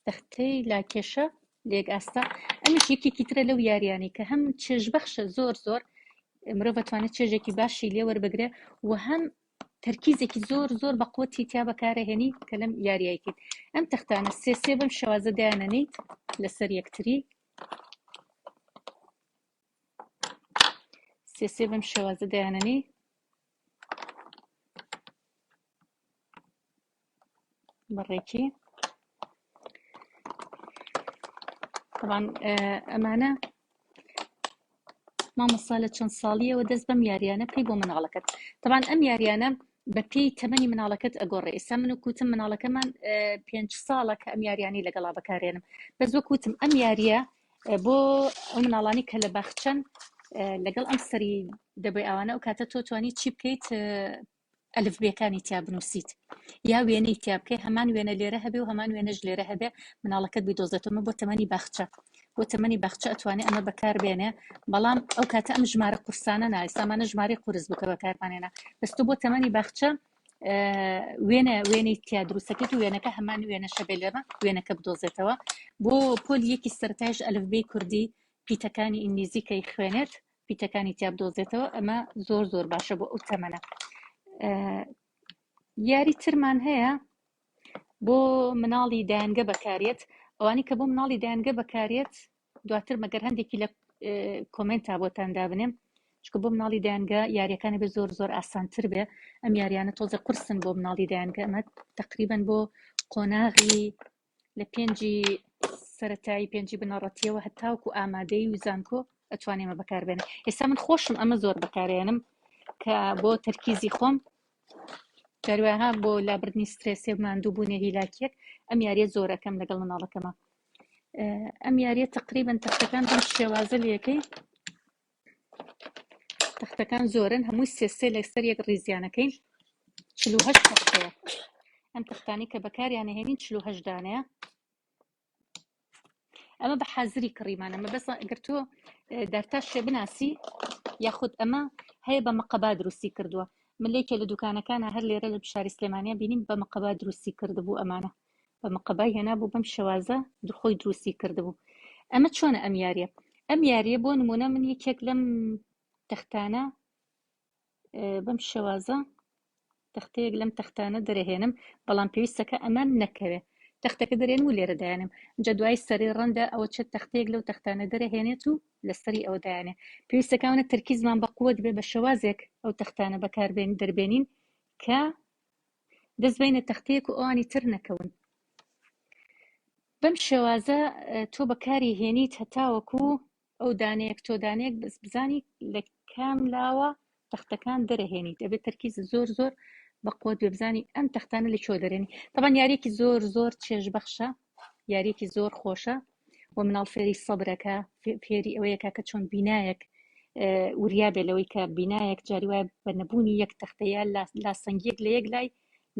تەختەی لاکێشە لێک ئاستا ئەمیش یەکێکی ترە لەو یاریانی کە هەم چێژبەخشە زۆر زۆر مرۆڤ دەتوانێت چێژێکی باشی لێ وەربگرێ و هەم تەرکیزێکی زۆر زۆر بە قوتی تیا بەکارەهێنی کە لەم یاریایکرد ئەم تەختانە سێ سێ بەم شێوازە دایانەنیت لەسەر یەکتری سێ سێ بەم شێوازە دایانەنی بەڕێکی طبعا ئەمانە مامۆستا لە چەند ساڵیەوە دەست بەم یاریانە بکەی بۆ مناڵەکەت طبعا ئەم یاریانە بە پێی تەمەنی مناڵەکەت ئەگۆڕێ ئێستا من و کوتم مناڵەکەمان پێنج ساڵە کە ئەم یاریانی لەگەڵا بەکارێنم بەس وەکوتم ئەم یاریە بۆ ئەو مناڵانی کە لە باخچەن لەگەڵ ئەم سەری دەبێ ئەوانە ئەو کاتە تۆ توانی چی بکەیت ئەلفبێکانی تیا بنووسیت یا وێنەی تیا بکەی هەمان وێنە لێرە هەبێ و هەمان وێنەش لێرە هەبێ مناڵەکەت بیدۆزێتەوە ئەمە بۆ تەمەنی باخچە بۆ تەمەنی باخچە ئەتوانێ ئەمە بەکار بێنێ بەڵام ئەو کاتە ئەم ژمارە قورسانە نا ئێستا ئەمانە ژمارەی قورس بوو کە بەکارمانێنا بەس تۆ بۆ تەمەنی باخچە وێنە وێنەی تیا دروستەکەیت و وێنەکە هەمان وێنەشە بێ لێرە وێنەکە بدۆزێتەوە بۆ پۆلی یەکی سەرەتایش ئەلفبێی کوردی پیتەکانی ئینگلیزی کە خوێنێت پیتەکانی تیا بدۆزێتەوە ئەمە زۆر زۆر باشە بۆ ئەو تەمەنە یاری ترمان هەیە بۆ مناڵی دایەنگە بەکارێت ئەوانی کە بۆ مناڵی دایەنگە بەکارێت دواتر مەگەر هەندێکی لە کۆمنتا بۆتان دابنێم چکە بۆ مناڵی دایەنگە یاریەکانی بێ زۆر زۆر ئاسانتر بێ ئەم یاریانە تۆزە قورسن بۆ مناڵی دایەنگە ئەمە تقریبن بۆ قۆناغی لە پێنجی سەتایی پێنجی بنەڕەتیەوە هەتاوکو ئامادەی و زانکۆ ئەتوانێ ئەمە بەکاربێنێ ئێستا من خۆشم ئەمە زۆر بەکارێنم کە بۆ تەرکیزی خۆم جاروەها بۆ لابردنی سترێسێ و ماندوو بوونێ هیلاکیەک ئەم یاریە زۆرەکەم لەگەڵ مناڵەکەمە ئەم یاریە تقریبن تەختەکان بەم شێوازە لەکەی تەختەکان زۆرن هەمووی سێ سێ لەسەر یەک ڕیزیانەکەین 48 تەختەیە ئەم تەختانی کە بەکاریانە هێنین 48 دانەیە ئەمە بە حازری کڕیمانە مە بەس ئەگەر تۆ دارتاشێ بناسی یاخود ئەمە هەیە بە مەقەبا دروستی کردووە. من لە یەکێ لە دوکانەکانا هەر لێرە لە شاری سلێمانیا بینیم بە مقەبا دروستی کردبوو ئەمانە بە مقەبای هێنابوو بەم شێوازە خۆی دروستی کردبوو. ئەمە چۆنە ئەم یاریە؟ ئەم یاریە بۆ نمونە من یەکێک لەم تەختانە بەم شێوازە تەختەیەک لەم تەختانە دەرەهێنم بەڵام پێویستەکە ئەمە نەکەوێ تەختەکە دەرێنم و لێرە دایانم جا دوای سەری ڕەندە ئەوە چێت تەختەیەک لەو تەختانە دەرەهێنێت و لەسەری ئەوە دایانێ پێویستەکەوانە تەرکیزمان بە قوت بێ بە شێوازێک ئەو تەختانە بەکاربێن دەربێنین کە دەست بینە تەختەیەک و ئەوانی تر نەکەون بەم شێوازە تۆ بەکاری هێنیت هەتاوەکو ئەو دانەیەک تۆ دانەیەک بەس بزانی لە کام لاوە تەختەکان دەرەهێنیت ئەبێت تەرکیز زۆر زۆر بە قوت بێ بزانی ئەم تەختانە لە کوێ دەرێنی تەبان یاریەکی زۆر زۆر چێژبەخشە یاریەکی زۆر خۆشە و مناڵ فێری سەبرەکە فێری ئەوەیەکە کە چۆن بینایەک وریا بێ لەوەی کە بینایەک جاری وایە بە نەبوونی یەک تەختەیە لاسەنگیەک لە یەک لای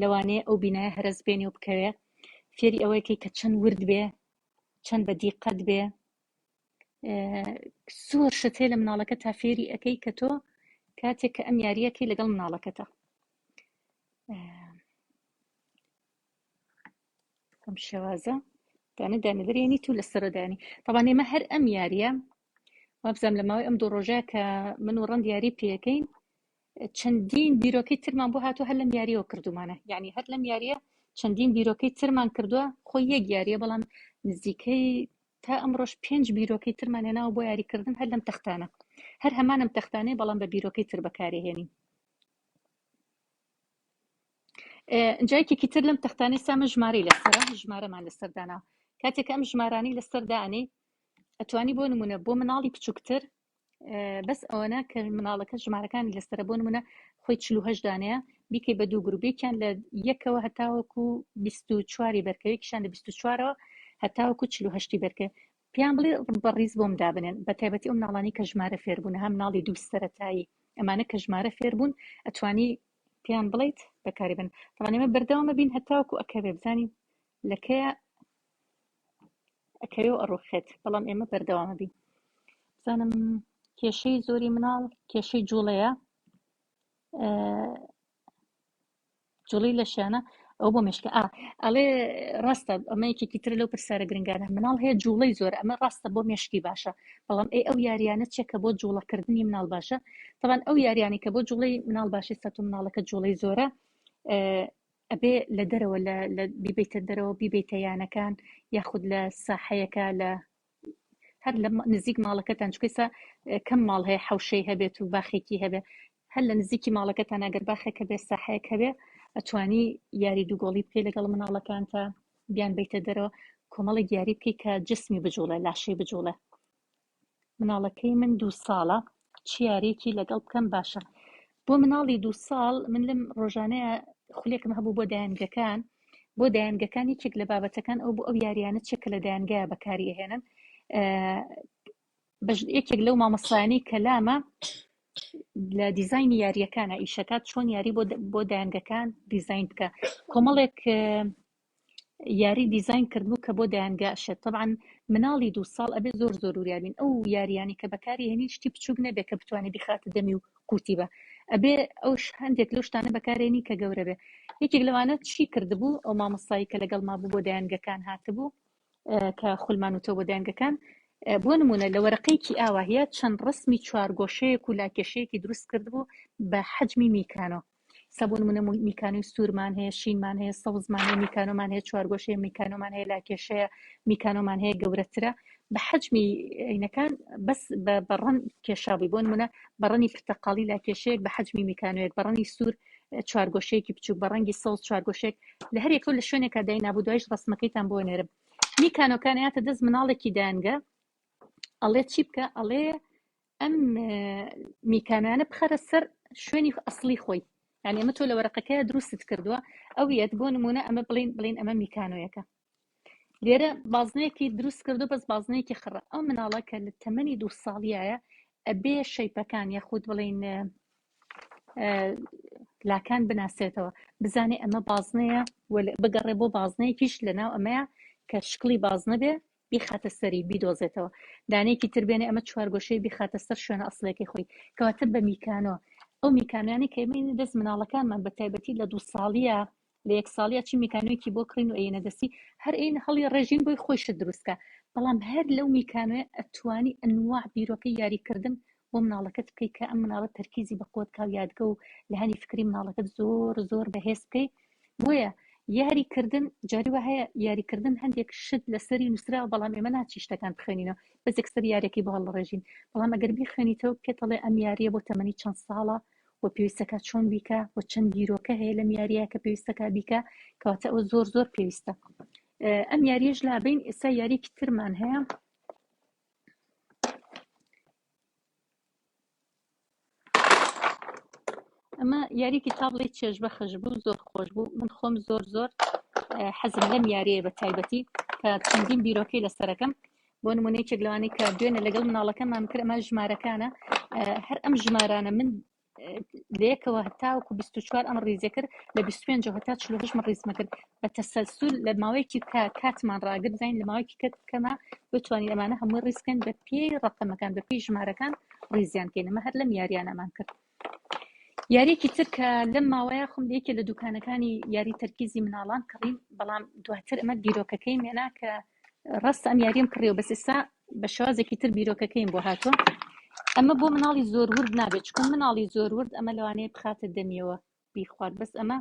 لەوانەیە ئەو بینایە هەرەس بێنێ و بکەوێ فێری ئەوەیەکەی کە چەند ورد بێ چەند بە دیقەت بێ زۆر شت هەیە لە مناڵەکە تا فێری ئەەکەی کە تۆ کاتێک کە ئەم یاریەکەی لەگەڵ مناڵەکەتە ئەم شێوازە دانە دانە دەرێنی تو لەسەر دانی تەبان ئێمە هەر ئەم یاریە وابزانام لە ماوەی ئەم دوو ڕۆژە کە من و ڕەند یاری پێەکەین چەندین بیرۆکەی ترمان بۆ هاتووە هەر لەم یاریەوە کردومانە یعنی هەر لەم یاریە چەندین بیرۆکەی ترمان کردووە خۆی یەک یاریە بەڵام نزیکەی تا ئەمڕۆش پێنج بیرۆکەی ترمان هێناوە بۆ یاریکردن هەر لەم تەختانە هەر هەمانم تەختانەی بەڵام بە بیرۆکەی تر بەکارێهێنین جا یەکێکی تر لەم تەختانەی سامە ژمارەی لەسەرە ژمارەمان لەسەر دانا کاتێک ئەم ژمارانی لەسەر دانەی ئەتوانی بۆ نمونە بۆ مناڵی بچووکتر بەس ئەوەنە کە مناڵەکە ژمارەکانی لەسرە بۆ نمونە خۆی 48 دانەیە بیکەی بە دوو گروپێکیان لە یەکەوە هەتاوەکو 24 بەرکەوێکیشان لە 24ەوە هەتاوەکو 48 بەرکە پێیان بڵێ بە ڕیز بۆم دابنێن بە تایبەتی ئەو مناڵانی کە ژمارە فێربوون هەم مناڵی دوو سەرەتایی ئەمانە کە ژمارە فێربوون ئەتوانی پێیان بڵیت بەکاری بن تەبعەن ئێمە بەردەوامە بین هەتاوەکو ئەکەوێ بزانین لەکەیە ئەکەوێ و ئەڕوخێت بەڵام ئێمە بەردەوامە بین بزانم کێشەی زۆری مناڵ کێشەی جوڵەیە جوڵی لەشیانە ئەو بۆ مشکە ئا ئەڵێ ڕاستە ئەمە یەکێکی تر لەو پرسیارە گرنگانە مناڵ هەیە جوڵەی زۆر ئەمە ڕاستە بۆ مێشکی باشە بەڵام ئەی ئەو یاریانە چیە کە بۆ جوڵەکردنی مناڵ باشە تەبان ئەو یاریانی کە بۆ جوڵەی مناڵ باشی سەت و مناڵەکە جوڵەی زۆرە ئەبێ لە دەرەوە لە بیبیتە دەرەوە بیبیتە یانەکان یاخود لە ساحەیەکە لە هەر لە نزیک ماڵەکەتان چونکە ئێستا کەم ماڵ هەیە حەوشەی هەبێت و باخێکی هەبێ هەر لە نزیکی ماڵەکەتان ئەگەر باخێک هەبێ ساحەیەک هەبێ ئەتوانی یاری دووگۆڵی بکەی لەگەڵ مناڵەکان تا بیان بیتە دەرەوە کۆمەڵێک یاری بکەی کە جسمی بجوڵێ لاشەی بجوڵێ مناڵەکەی من دوو ساڵە چ یاریەکی لەگەڵ بکەم باشە بۆ مناڵی دوو ساڵ من لەم ڕۆژانەیە خولێکم هەبوو بۆ دایەنگەکان بۆ دایەنگەکان یەکێک لە بابەتەکان ئەو بۆ ئەو یاریانە چێ کە لە دایەنگایە بەکاری ئەهێنن یەکێک لەو مامۆستایانەی کەلامە لە دیزایانی یاریەکانە ئیشەکات چۆن یاری بۆ بۆ دایەنگەکان دیزین بکە کۆمەڵێک یاری دیزاین کردبوو کە بۆ دایەنگا ئەشێت تەبعەن مناڵی دوو ساڵ ئەبێ زۆر زۆر وریا بین ئەو یاریانی کە بەکاری هێنین شتی بچووک نەبێ کە بتوانێ بیخاتە دەمی و قوتی بە ئەبێ ئەو هەندێک لەو شتانە بەکارێنی کە گەورە بێ یەکێک لەوانە چی کردبوو ئەو مامۆستایی کە لەگەڵ ما بوو بۆ دایەنگەکان هاتبوو کە خولمان وتەوە بۆ دایەنگەکان بۆ نمونە لە وەرەقەیەکی ئاواهیە چەند ڕسمی چوارگۆشەیەک و لاکێشەیەکی دروست کردبوو بە حەجمی میکانۆ سا بۆ نمونە میکانۆی سوورمان هەیە شینمان هەیە سەوزمان هەیە میکانۆمان هەیە چوارگۆشەیە میکانۆمان هەیە لاکێشەیە میکانۆمان هەیە گەورەترە بە حەجمی عینەکان بەس بە ڕەنگ کێشابووی بۆ نمونە بە ڕەنگی پرتەقاڵی لاکێشەیەک بە حەجمی میکانۆیەک بە ڕەنگی سوور چوارگۆشەیەکی بچووک بە ڕەنگی سەوز چوارگۆشەیەک لە هەر یەکەو لە شوێنێکا داینابوو دوایش ڕەسمەکەیتان بۆ نێرم میکانۆکان هاتە دەست مناڵێکی دایەنگە ئەڵێ چی بکە ئەڵێ ئەم میکانانە بخەرە سەر شوێنی ئەسڵی خۆی یعنی ئەمە تۆ لە وەرەقەکەی دروستت کردووە ئەو یەت بۆ نمونە ئەمە بڵین بڵین ئەمە میکانۆیەکە لێرە بازنەیەکی دروست کردو بەس بازنەیەکی خڕە ئەو مناڵە کە لە تەمەنی دوو ساڵیایە ئەبێ shape ەکان یاخود بڵین لاکان بناسێتەوە بزانێ ئەمە بازنەیە بگەڕێ بۆ بازنەیەکیش لەناو ئەمەیە کە شکڵی بازنە بێ بیخاتە سەری بیدۆزێتەوە دانەیەکی تر بێنێ ئەمە چوارگۆشەی بیخاتە سەر شوێنە ئەسڵیەکەی خۆی کەواتە بە میکانۆ. ئەو میکانیانەی کە ئێمە دەست مناڵەکانمان بە تایبەتی لە دوو ساڵیە لە یەک ساڵیە چی میکانۆیەکی بۆ کڕین و ئەیەنە دەستی هەر ئەین هەڵی ڕێژین بۆی خۆی شت دروستکە بەڵام هەر لەو میکانۆیە ئەتوانی ئەنواع بیرۆکەی یاریکردن بۆ مناڵەکەت بکەی کە ئەم مناڵە تەرکیزی بە قوت کا و یادگە و لە فکری مناڵەکەت زۆر زۆر بەهێز بکەی بۆیە یاری کردن جاری وا هەیە یاریکردن هەندێک شت لەسەری نووسراوە بەڵام ئێمە ناچی شتەکان بخوێنینەوە بەس یەکسەر یاریەکەی بۆ هەڵڕێژین بەڵام ئەگەر بیخوێنیتەوە پێتەڵێ ئەم یاریە بۆ تەمەنی چەند ساڵە و پێویستەکە چۆن بیکە و چەند بیرۆکە هەیە لەم یاریە کە پێویستەکە بیکە کەواتە ئەوە زۆر زۆر پێویستە ئەم یاریەش لابین ئێستا یاریکی ترمان هەیە ئەمە یاریکی تا بڵێ چێژ بەخش بوو زۆر خۆش بوو من خۆم زۆر زۆر حەزم لەم یاریە بە تایبەتی کە چەندین بیرۆکەی لەسەرەکەم بۆ نمونە یەکێک لەوانەی کە دوێنێ لەگەڵ مناڵەکەمان کرد ئەمە ژمارەکانە هەر ئەم ژمارانە من لە یەکەوە هەتاوەکو 24 ئەم ڕیزە کرد لە 25 هەتا 48 من ڕیزمە کرد بە تەسەلسول لە ماوەیەکی کە کاتمان ڕاگر بزانین لە ماوەیەکی کە کەمە بتوانین ئەمانە هەمووی ڕیز بکەین بە پێی ڕقەمەکان بە پێی ژمارەکان ڕیزیان کەین ئەمە هەر لەم یاریانەمان کرد یاریەکی تر کە لەم ماوەیە خۆم یەکێ لە دوکانەکانی یاری تەرکیزی مناڵان کڕیم بەڵام دواتر ئەمە بیرۆکەکەی مێنا کە ڕاستە ئەم یاریم کڕیەوە بەس ئێستا بە شێوازێکی تر بیرۆکەکەیم بۆ هاتووە ئەمە بۆ مناڵی زۆر ورد نابێت چونکە مناڵی زۆر ورد ئەمە لەوانەیە بخاتە دەمیەوە بیخوات بەس ئەمە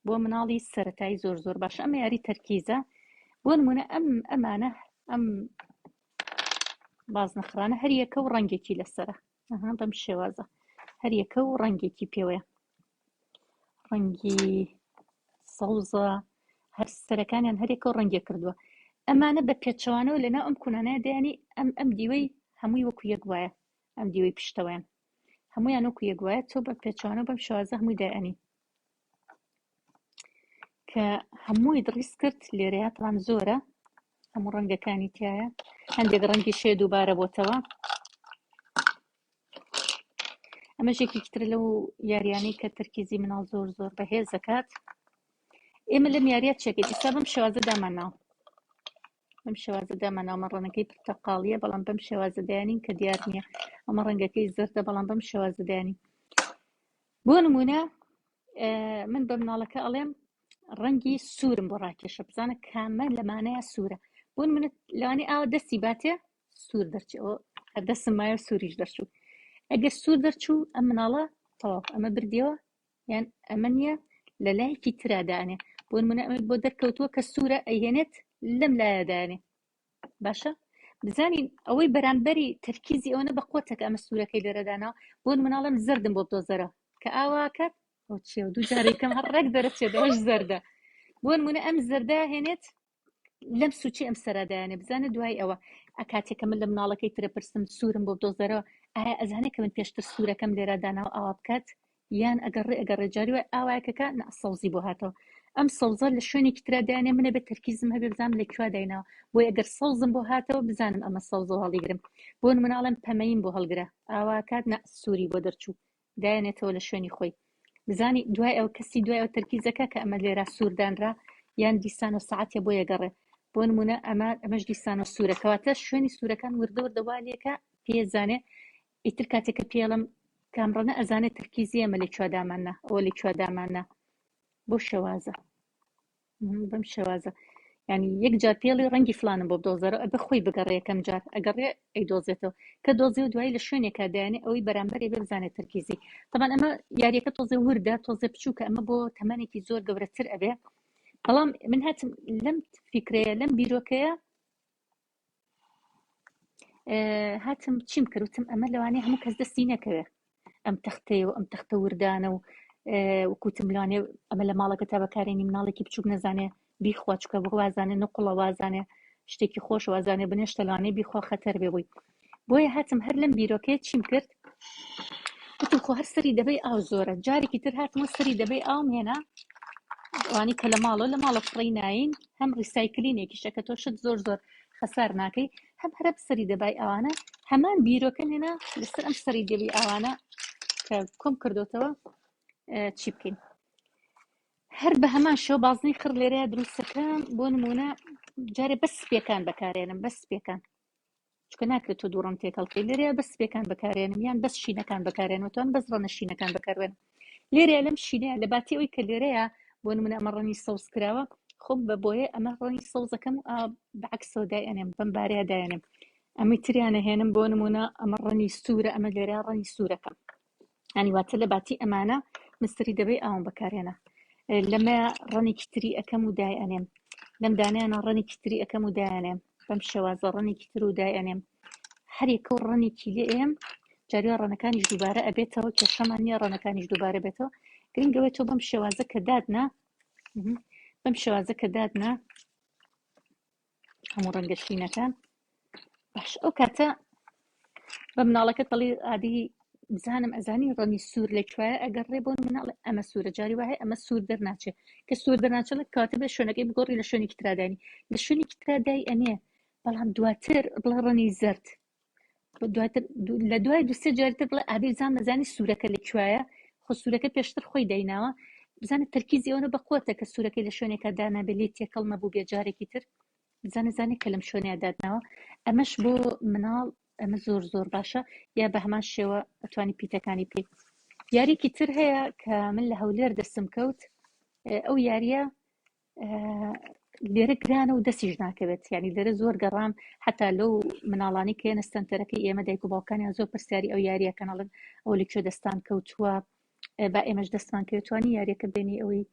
بۆ مناڵی سەتایی زۆر زۆر باشە ئەمە یاری تەرکیزە بۆ نمونە ئەم ئەمانە ئەم بازنەخرانە هەریەکە و ڕەنگێکی لەسرە ئەها بەم شێوازە هەریەکە و ڕەنگێکی پێوەیە ڕەنگی سەوزە هەر سەرەکانیان هەرێکە و ڕەنگێک کردووە ئەمانە بە پێچەوانەوە لەناو ئەم کونانەیە دەیانی ئەم ئەم دیوەی هەمووی وەکو یەک وایە ئەم دیوەی پشتەوەیان هەمویان وەکو یەک وایە تۆ بە پێچەوانە بەم شێوازە هەمووی دایانی کە هەمووی دڕیست کرد لێرەیە تەوان زۆرە هەموو ڕەنگەکانی تایە هەندێک ڕەنگی شێ دووبارە بۆتەوە ئەمەش یەکێکی ترە لەو یاریانەی کە تەرکیزی مناڵ زۆر زۆر بەهێز دەکات ئێمە لەم یاریە چێکێت ئیستا بەم شێوازە دامانناوە بەم شێوازە دامانناوە مە ڕەنەکەی پرتەقاڵیە بەڵام بەم شێوازە دایانین کە دیار نییە ئەمە ڕەنگەکەی زەردە بەڵام بەم شێوازە دایانین بۆ نمونە من بە مناڵەکە ئەڵێم ڕەنگی سوورم بۆ ڕاکێشە بزانە کامە لەمانەیە سوورە بۆ نمونە لەوانی ئاوە دەستی باتێ سوور دەرچێ ئەوە هەر دەستم مایە سووریش دەرچوو ئەگەر سوور دەرچوو ئەم مناڵە تەواو ئەمە بردیەوە یان ئەمە نییە لە لایەکی ترا دانێ بۆ نمونە ئەمە بۆ دەرکەوتووە کە سوورە ئەیهێنێت لەم لایە دانێ باشە بزانین ئەوەی بەرامبەری تەرکیزی ئەوەنە بە قوتەکە ئەمە سوورەکەی لێرەدانا بۆ مناڵم زەردم بۆ بدۆزەرە کە ئاواکات ئەو چیە دوو جارێکم هەر ڕێک دەرەچێت ئەوەش زەردە بۆ نمونە ئەم زەردە هێنێت لەم سوچی ئەم سەرادایانێ بزانە دوای ئەوە ئەکاتێک کە من لە مناڵەکەی ترە پرسم سوورم بۆ بدۆزەرەوە ئایا ئەزانێت کە من پێشتر سوورەکەم لێرە داناوە ئاوا بکات یان ئەگەڕێ ئەگەڕێ جاری وای ئاوایەکەکە نا سەوزی بۆ هاتەوە ئەم سەوزە لە شوێنێکی ترا دانێ منە بێت تەرکیزم هەبێ بزانم لە کوێ دایناوە بۆیە ئەگەر سەوزم بۆ هاتەوە بزانم ئەمە سەوزە و هەڵیگرم بۆ نمونە ئەڵێم پەمەییم بۆ هەڵگرە ئاوا کات نا سووری بۆ دەرچوو دایەنێتەوە لە شوێنی خۆی بزانی دوای ئەو کەسی دوای ئەو تەرکیزەکە کە ئەمە لێرە سوور دانرا یان دیسانە سەعاتێ بۆ یەگەڕێ بۆ نمونە ئەمە ئەمەش دیسانە سوورە کەواتە شوێنی سوورەکان وردە وردە وا لێکە پێزانێ ئیتر کاتێک کە پێڵم کامڕەنە ئەزانێت تەرکیزی ئێمە لە کوێ داماننا ئەوە لە کوێ داماننا بۆ شێوازە بەم شێوازە ینی یەک جار پێڵی ڕەنگی فلانم بۆ بدۆزەرەوە ئەبێ خۆی بگەڕێ یەکەم جار ئەگەڕێ ئەیدۆزێتەوە کە دۆزی و دوایی لە شوێنێکا دایانێ ئەوەی بەرامبەری بێ بزانێت تەرکیزی تەبان ئەمە یاریەکە تۆزێ وردە تۆزێ بچووکە ئەمە بۆ تەمەنێکی زۆر گەورەتر ئەبێ بەڵام من هاتم لەم فیکرەیە لەم بیرۆکەیە هاتم چیم کرد وتم ئەمە لەوانەیە هەموو کەس دەستی نەکەوێ ئەم تەختەیە و ئەم تەختە وردانە و وکوتم لەوانەیە ئەمە لە ماڵەکە تا بەکارێنی مناڵێکی بچوک نەزانێ بیخوا چکە وازانێ نقڵە وازانێ شتێکی خۆش وازانێ بنێشتە لەوانەیە بیخوا خەتەر بێ بووی بۆیە هاتم هەر لەم بیرۆکەیە چیم کرد وتم خۆ هەر سەری دەبەی ئاو زۆرە جارێکی تر هاتمەوە سەری دەبەی ئاوم هێنا ئەوانی کە لە ماڵەوە لە ماڵە فڕی ناین هەم recycling ێکیشە کە تۆ شت زۆر زۆر خەسار ناکەی هەم هەرە سەری دەبای ئەوانە هەمان بیرۆکەم هێنا لەسەر ئەم سەری دەبی ئەوانە کە کۆم کردوتەوە چی بکەین هەر بە هەمان شێوە بازنەی خڕ لێرەیە دروستەکەم بۆ نمونە جارێ بەس سپیەکان بەکارێنم بەس سپیەکان. چونکە ناکرێت تۆ دوو ڕەنگ تێکەڵ بکەیت لێرەیە بەس سپیەکان بەکارێنم یان بەس شینەکان بەکارێنم توان بەس ڕەنە شینەکان بەکاربێنم لێرەیە لەم شینەیە لە باتی ئەوەی کە لێرەیە بۆ نمونە ئەمە ڕەنگی سەوز کراوە خۆم بە بۆیە ئەمە ڕەنگی سەوزەکەم و بەعکسەوە دایئەنێم بەم بارەیە دایەنێم ئەمەی تریانە هێنم بۆ نمونە ئەمە ڕەنگی سوورە ئەمە لێرە ڕەنگی سوورەکەم ینی واتە لە باتی ئەمانە مستری دەبەی ئاوم بەکارێنە لەمە ڕەنێکی تری ئەەکەم و دای ئەنێم لەم دانیانە ڕەنێکی تری ئەەکەم و دایانێم بەم شێوازە ڕەنێکی تر و دای ئەنێم هەرێکە و ڕەنێکی لێ ئێم جاروە ڕەنەکانیش دووبارە ئەبێتەوە کێشەمان نییە ڕەنەکانیش دووبارە بێتەوە گرنگەوەی تۆ بەم شێوازە کە دادنا بەم شێوازە کە دادنا هەموو ڕەنگە شینەکان باش ئەو کاتە بە مناڵەکەت دەڵێ ئادی بزانم ئەزانی ڕەنگی سوور لە کوایە ئەگەر ڕێ بۆ مناڵ ئەمە سوورە جاری وایە ئەمە سوور دەرناچێت کە سوور دەرناچێت لە کاتە بێ شوێنەکەی بگۆڕی لە شوێنێکی ترادانی لە شوێنێکی ترادای ئەنێ بەڵام دواتر بڵێ ڕەنگی زەرد دواتر لە دوای دوسێ جارتر بڵێ ئادەی زان مەزانی سوورەکە لە کوایە خۆ سوورەکە پێشتر خۆی دایناوە بزانە تەرکیزی ئەوە بەقوتە کە سوورەکەی لە شوێنێکە دانابێ لێ تێکەڵ نەبوو بێ جارێکی تر بزانە زانێ کە لەم شوێنەیە دادناوە ئەمەش بۆ مناڵ ئەمە زۆر زۆر باشە یا بە هەمان شێوە ئەتوانی پیتەکانی بکەیت یاریکی تر هەیە کە من لە هەولێر دەستم کەوت ئەو یاریە لێرە گرانە و دەستیش ناکەوێت ینی لێرە زۆر گەڕام حتا لەو مناڵانی کە یەنە سەنتەرەکەی ئێمە دایک و باوکانیان زۆر پرسیاری ئەو یاریە کەنەڵن ئەو لە کوێ دەستان کەوتووە با ئێمەش دەستمان کەوتوانی یاریەکە بێنی ئەوەی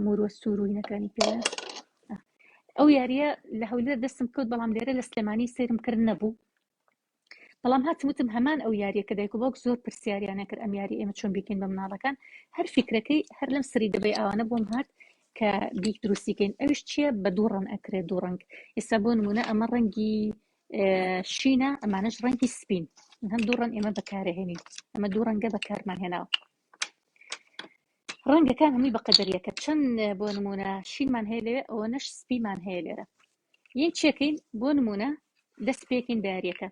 موروە سوور و هینەکانی پێ ئەو یاریە لە هەولێر دەستم کەوت بەڵام لێرە لە سلێمانی سەیرم کرد نەبوو بەڵام هاتم وتم هەمان ئەو یاریە کە دایک و باوک زۆر پرسیاریانە کرد ئەم یاری ئێمە چۆن بیکەین بە مناڵەکان هەر فیکرەکەی هەر لەم سری دەبەی ئاوانە بۆم هات کە بیک دروستیکەین ئەویش چییە بە دوو ڕەنگ ئەکرێت دوو ڕەنگ ئێستا بۆ نمونە ئەمە ڕەنگی شینە ئەمانەش ڕەنگی سپین هەم دوو ڕەنگ ئێمە بەکارهێنین ئەمە دوو ڕەنگە بەکارمان هێناوە ڕەنگەکان هەمووی بە قەدەریەکە چەند بۆ نمونە شینمان هەیە لەوێ ئەوەنەش سپیمان هەیە لێرە یەی چێکەین بۆ نمونە دەست پێکەین بە یاریەکە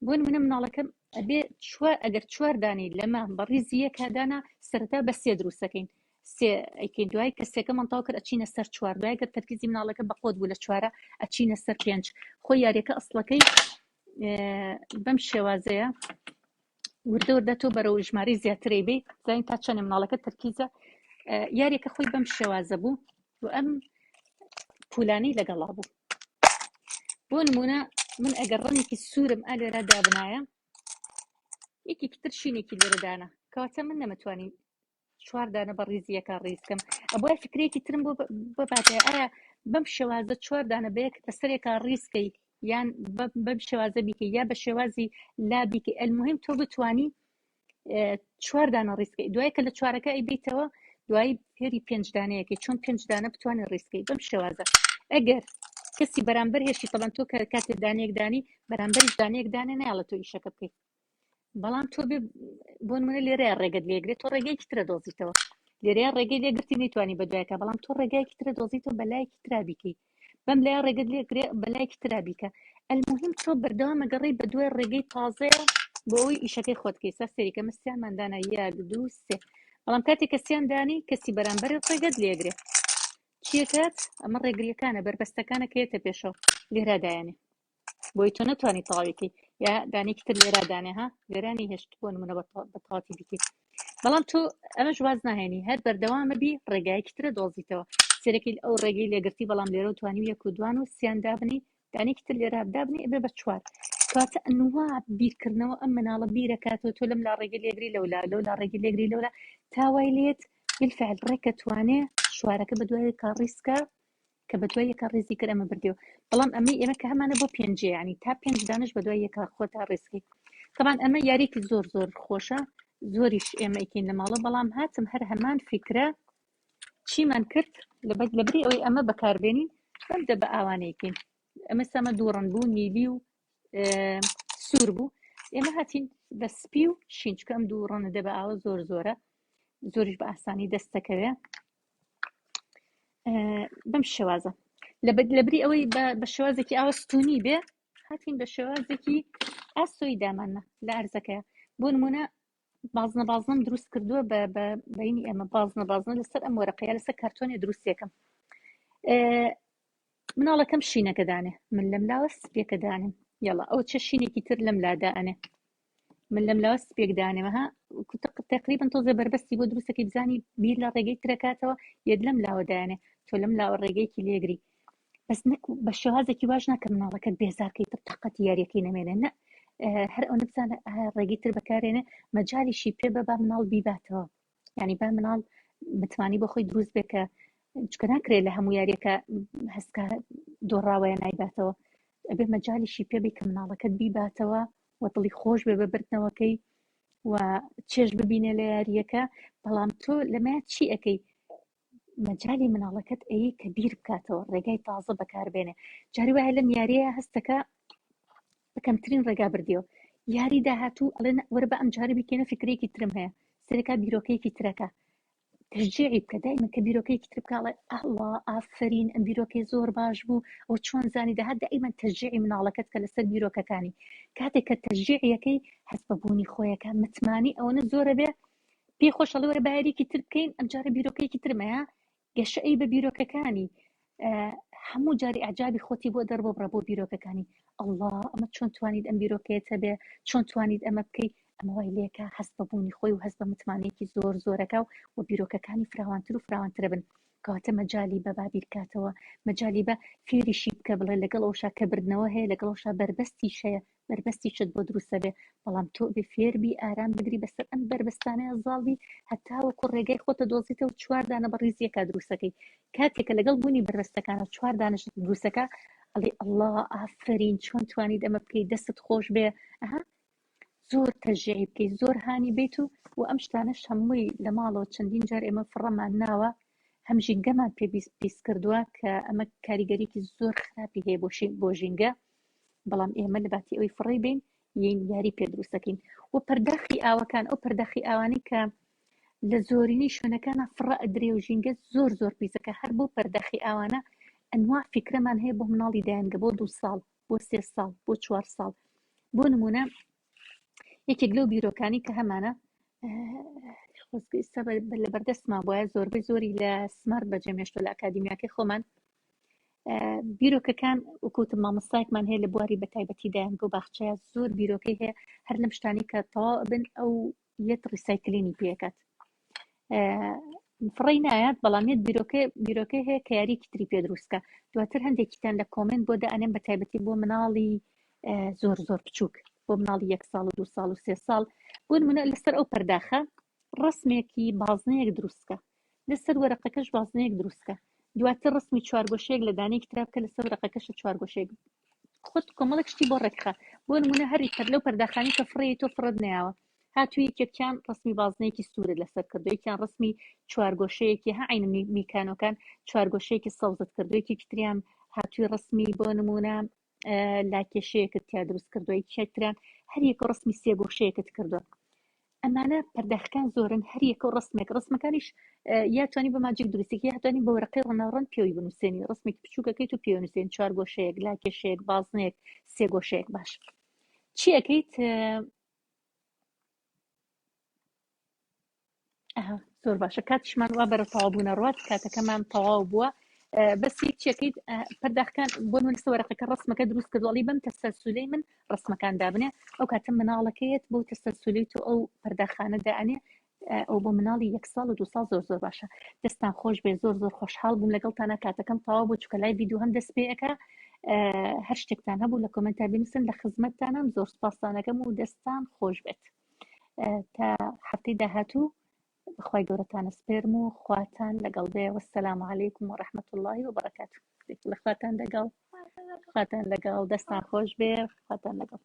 بۆ نمونە مناڵەکەم ئەبێ چوار ئەگەر چوار دانی لەمە بە ڕیزی یەکا دانا سەرەتا بە سێ دروستەکەین سێ ئەیکەین دوای کە سێکە مەنتاو کرد ئەچینە سەر چوار دوای گەر تەرکیزی مناڵەکە بەقوت بوو لە چوارە ئەچینە سەر پێنج خۆی یاریەکە ئەسڵەکەی بەم شێوازەیە وردە وردە تۆ بەرەو ژمارەی زیاترەی بی زانین تا چەندە مناڵەکە تەرکیزە یاریەکە خۆی بەم شێوازە بوو و ئەم پولانی لەگەڵا بوو بۆ نمونە من ئەگەر ڕەنگێکی سوورم ئا لێرە دابنایە یەکێکی تر شینێکی لێرە دانا کەواتە من نەمەتوانی چوار دانە بە ڕیزی یەکا ڕیز کەم ئەبوایە فکرەیەکی ترم بۆ بباتێ ئایا بەم شێوازە چوار دانە بە یەک بەسەرێکا ڕیز کەی یان بەم شێوازە بیکەی یا بە شێوازی لا بیکەی المهم تۆ بتانی چوار دانە ڕیزکەی دوای کە لە چوارەکە ئەی بیتەوە دوایی فێری پێنج دانەیەکی چۆن پێنج دانە بتوانێت ڕیزکەی بەم شێوازە ئەگەر کەسی بەرامبەر هێشتی تەبەن تۆ کە کاتێ دانەیەک دانی بەرامبەریش دانەیەک دانێ نایڵە تۆ ئیشەکە بکەیت بەڵام تۆ بێ بۆ نمونە لێرەیە ڕێگەت لێگرێت تۆ ڕێگەیەکی ترە دۆزیتەوە لێرەیە ڕێگەی لێگرتی نەیتوانی بەدوایەکە بەڵام تۆ ڕێگایەکی ترە دۆزیتەوە بەلایەکی ترا بیکەی بەم لای ڕێگەت لێگرێ بەلایەکی ترا بیکە المهم تۆ بەردەوام ئەگەڕێی بەدوای ڕێگەی تازەیە بۆ ئەوەی ئیشەکەی خۆت کەی سا سەیرکە من سیانمان دانا یەک دوو سێ بەڵام کاتێک کە سیان دانی کەسی بەرامبەر ڕێگەت لێگرێ چیەکات ئەمە ڕێگریەکانە بەربەستەکانە کە یەتە پێشەوە لێرا دایانێ بۆی تۆ نەتوانی تەواویکەی یا دانێکی تر لێرا دانێ ها لێرانی هێشت بۆ نمونە بە تەواتی بیکەی بەڵام تۆ ئەمەش واز ناهێنی هەر بەردەوامە بی ڕێگایەکی ترە دۆزیتەوە سێرەکی ئەو ڕێگەی لێگرتی بەڵام لێرە توانی یەک و دوان و سیان دابنی دانێکی تر لێرە دابنی ئەبێ بە چوار کاتە ئەنوا بیرکردنەوە ئەم مناڵە بیرەکاتەوە تۆ لەم لا ڕێگەی لێگری لەولا لەولا ڕێگەی لێگری لەولا تا وای لێت بالفعل ڕێکە توانێ چوارەکە بە دوای کا ڕیسکە کە بە دوای یەکا ڕیزی کرد ئەمە بردیەوە بەڵام ئەمەی ئێمە کە هەمانە بۆ پێنجێ ینی تا پێنج دانش بە دوای یەکا خۆتا ڕیزکەی تەبان ئەمە یاریکی زۆر زۆر خۆشە زۆریش ئێمە ئەیکەین لە ماڵە بەڵام هاتم هەر هەمان فیکرە چیمان کرد لەبری ئەوەی ئەمە بەکاربێنین بەم دە بە ئاوانەیکەین ئەمە سەمە دوو ڕەنگ بوو نیلی و سوور بوو ئێمە هاتین بە سپی و شین چکە ئەم دوو ڕەنە دە بە ئاوە زۆر زۆرە زۆریش بە ئاسانی دەست دەکەوێ بەم شێوازە لەبری ئەوەی بە شێوازێکی ئاوە ستونی بێ هاتین بە شێوازێکی ئاسۆی دامانە لە ئەرزەکەیە بۆ نمونە بازنە بازنەم دروست کردووە بە بینی ئەمە بازنە بازنە لەسەر ئەم وەرەقەیە لەسەر کارتۆنێ دروستێکم مناڵەکەم شینەکە دانێ من لەم لاوە سپیەکە دانێم. یەڵا ئەو چە شینێکی تر لەم لا دائەنێ من لەم لاوە سپێک دانێمە ها تقریبا تۆزێ بەربەستی بۆ دروستەکەی بزانی بیر لە ڕێگەی ترەکاتەوە یەت لەم لاوە دایانێ تۆ لەم لاوە ڕێگەیەکی لێگری بەس نەک بە شێوازێکی واش ناکە مناڵەکەت بێزارکەی تر تاقەتی یاریەکەی نەمێنێ نە هەر ئەو نەبزانە ڕێگەی تر بەکارێنێ مەجالیشی پێ بە با مناڵ بیباتەوە یعنی با مناڵ متمانی بۆ خۆی دروست بێ کە چکە ناکرێت لە هەموو یاریەکە هەستکە دۆڕاوەیە نایباتەوە ئەبێ مەجالیشی پێ بی کە مناڵەکەت بیباتەوە و دڵی خۆش بێ بە بردنەوەکەی و چێژ ببینێ لە یاریەکە بەڵام تۆ لەمە چی ئەەکەی مەجای مناڵەکەت ئەی کە بیر بکاتەوە ڕێگای تازە بەکاربێنێ جاری وایە لەم یاریە هەستەکە بە کەمترین ڕێگا بردیەوە یاری داهاتوو ئەڵێ وەرە بە ئەم جارە بیکەینە فکرەیەکی ترم هەیە سەرەکا بیرۆکەیەکی ترەکە تەشجیعی بکە دایمە کە بیرۆکەیەکی تر بکە ئەڵێ ئەڵا ئافرین ئەم بیرۆکەی زۆر باش بوو ئەو چۆن زانی دەهات دائیمەن تەشجیعی مناڵەکەت کە لەسەر بیرۆکەکانی کاتێک کە تەشجیعیەکەی هەست بە بوونی خۆیەکە متمانی ئەوەنە زۆرە بێ پێی خۆش ئەڵێ وەرە با یاریەکی تر بکەین ئەم جارە بیرۆکەیەکی ترم هەیە گەشە ئەی بە بیرۆکەکانی هەموو جاری ئەعجابی خۆتی بۆ دەرببڕە بۆ بیرۆکەکانی ئەڵڵا ئەمە چۆن توانیت ئەم بیرۆکەیەت هەبێ چۆن توانیت ئەمە بکەی ئەمە وای لێکە هەست بە بوونی خۆی و هەست بە متمانەیەکی زۆر زۆرەکە و و بیرۆکەکانی فراوانتر و فراوانترە بن کەواتە مەجای بە با بیرکاتەوە مەجای بە فێریشی بکە بڵێ لەگەڵ ئەوشا کە بردنەوە هەیە لەگەڵ ئەوشا بەربەستیش هەیە بەربەستیشت بۆ دروستە بێ بەڵام تۆ بێ فێربی ئارام بگری بەسەر ئەم بەربەستانەیە زاڵبی هەتاوەکو ڕێگای خۆتە دۆزیتەوە چوار دانە بە ڕیز یەکا دروستەکەی کاتێکە لەگەڵ بوونی بەربەستەکانە چوار دانەش دروستەکە ئەڵێ ئەڵڵا ئافرین چۆن توانیت ئەمە بکەی دەستت خۆش بێ ئەها زۆر تەشجیعی بکەی زۆر هانی بیت و و ئەم شتانەش هەمووی لە ماڵەوە چەندین جار ئێمە فڕەمان ناوە هەم ژینگەمان پێ پیس کردووە کە ئەمە کاریگەریکی زۆر خراپی هەیە بۆ ژینگە بەڵام ئێمە لە باتی ئەوی فڕێی بین یین یاری پێ دروستەکەین و پەرداخی ئاوەکان ئەو پەرداخی ئاوانەی کە لە زۆرینەی شوێنەکانە فڕە ئەدرێ و ژینگە زۆر زۆر پیسەکە هەر بۆ پەرداخی ئاوانە ئەنوا فیکرەمان هەیە بۆ مناڵی دایەنگە بۆ دو ساڵ بۆ سێ ساڵ بۆ چوار ساڵ بۆ نمونە یەکێک لەو بیرۆکانی کە هەمانە خۆزگە ئێستا لە بەردەستما بواە زۆربەی زۆری لە سمارت بەجێمێشتۆ لە ئەکادیمیاکەی خۆمان بیرۆکەکان وەکوتم مامۆستایەکمان هەیە لە بواری بەتایبەتی دایەنگە و باخچەیە زۆر بیرۆکەی هەیە هەر لەم شتانی کە تەواو ئەبن ئەو یەت recycling ی پێکات فڕی نایات بەڵام یەت بیرۆکە بیرۆکەی هەیە کە یاریکی تری پێ دروستکە دواتر هەندێکیتان لە comment بۆ دائەنێم بە تایبەتی بۆ مناڵی زۆر زۆر بچووک بۆ مناڵی یەک ساڵ و دو ساڵ و سێ ساڵ بۆ نمونە لەسەر ئەو پەرداخە ڕسمێکی بازنەیەک دروستکە لەسەر وەرەقەکەش بازنەیەک دروستکە دواتر ڕسمی چوارگۆشەیەک لە دانەیەکی ترا بکە لەسەر وەرەقەکەش چوارگۆشەیەک خۆت کۆمەڵێک شتی بۆ ڕێکخە بۆ نمونە هەری پەر لەو پەرداخانی کە فڕێی تۆ فڕت نەیاوە هاتوو یەکێکیان ڕسمی بازنەیەکی سوورت لەسەر کردو یەکیان ڕسمی چوارگۆشەیەکی ها عین میکانۆکان چوارگۆشەیەکی سەوزت کردو یەکێکی تریان هاتووی ڕسمی بۆ نمونە لاکێشەیەکت تیا دروست کردووە یەکێک تریان هەر یەکە ڕسمی سێگۆشەیەکت کردووە ئەمانە پەرداخەکان زۆرن هەر یەکە و ڕسمێک ڕسمەکانیش یا توانی بە ماجیک دروستێکی یا توانی بە وەرەقەی ڕەناوڕەن پێوی بنووسێنی ڕسمێکی بچووکەکەیت و پێوە نووسێن چوار گۆشەیەک لاکێشەیەک بازنەیەک سێ گۆشەیەک باش چی ئەەکەیت زۆر باشە کاتیشمان وا بەرە تەواو بوونە ڕوات کاتەکەمان تەواو بووە بەس چیەکەیت پەرداخەکان بۆ من لەسەر وەرەقەکە ڕسمەکە دروست کردوڵی بەم تەسەلسولەی من ڕسمەکان دابنێ ئەو کاتە مناڵەکەیەت بۆ تەسەلسولی تۆ ئەو پەرداخانە دانێ ئەو بۆ مناڵی یەک ساڵ و دو ساڵ زۆر زۆر باشە دەستان خۆش بێ زۆر زۆر خۆشحاڵ بووم لەگەڵتانە کاتەکەم تەواو بوو چکە live ی دووهەم دەست پێ ئەکا هەر شتێکتان هەبوو لە comment ا بنووسن لە خزمەتتانم زۆر سپاستانەکەم و دەستان خۆش بێت تا هەفتەی داهاتوو بەخوای گەورەتانە سپێرم و خواتان لەگەڵ بێ وەسەلام علیکم و رحمة الله وبرکاته لە خواتان لەگەڵ خواتان لەگەڵ دەستان خۆش بێ خواتان لەگەڵ.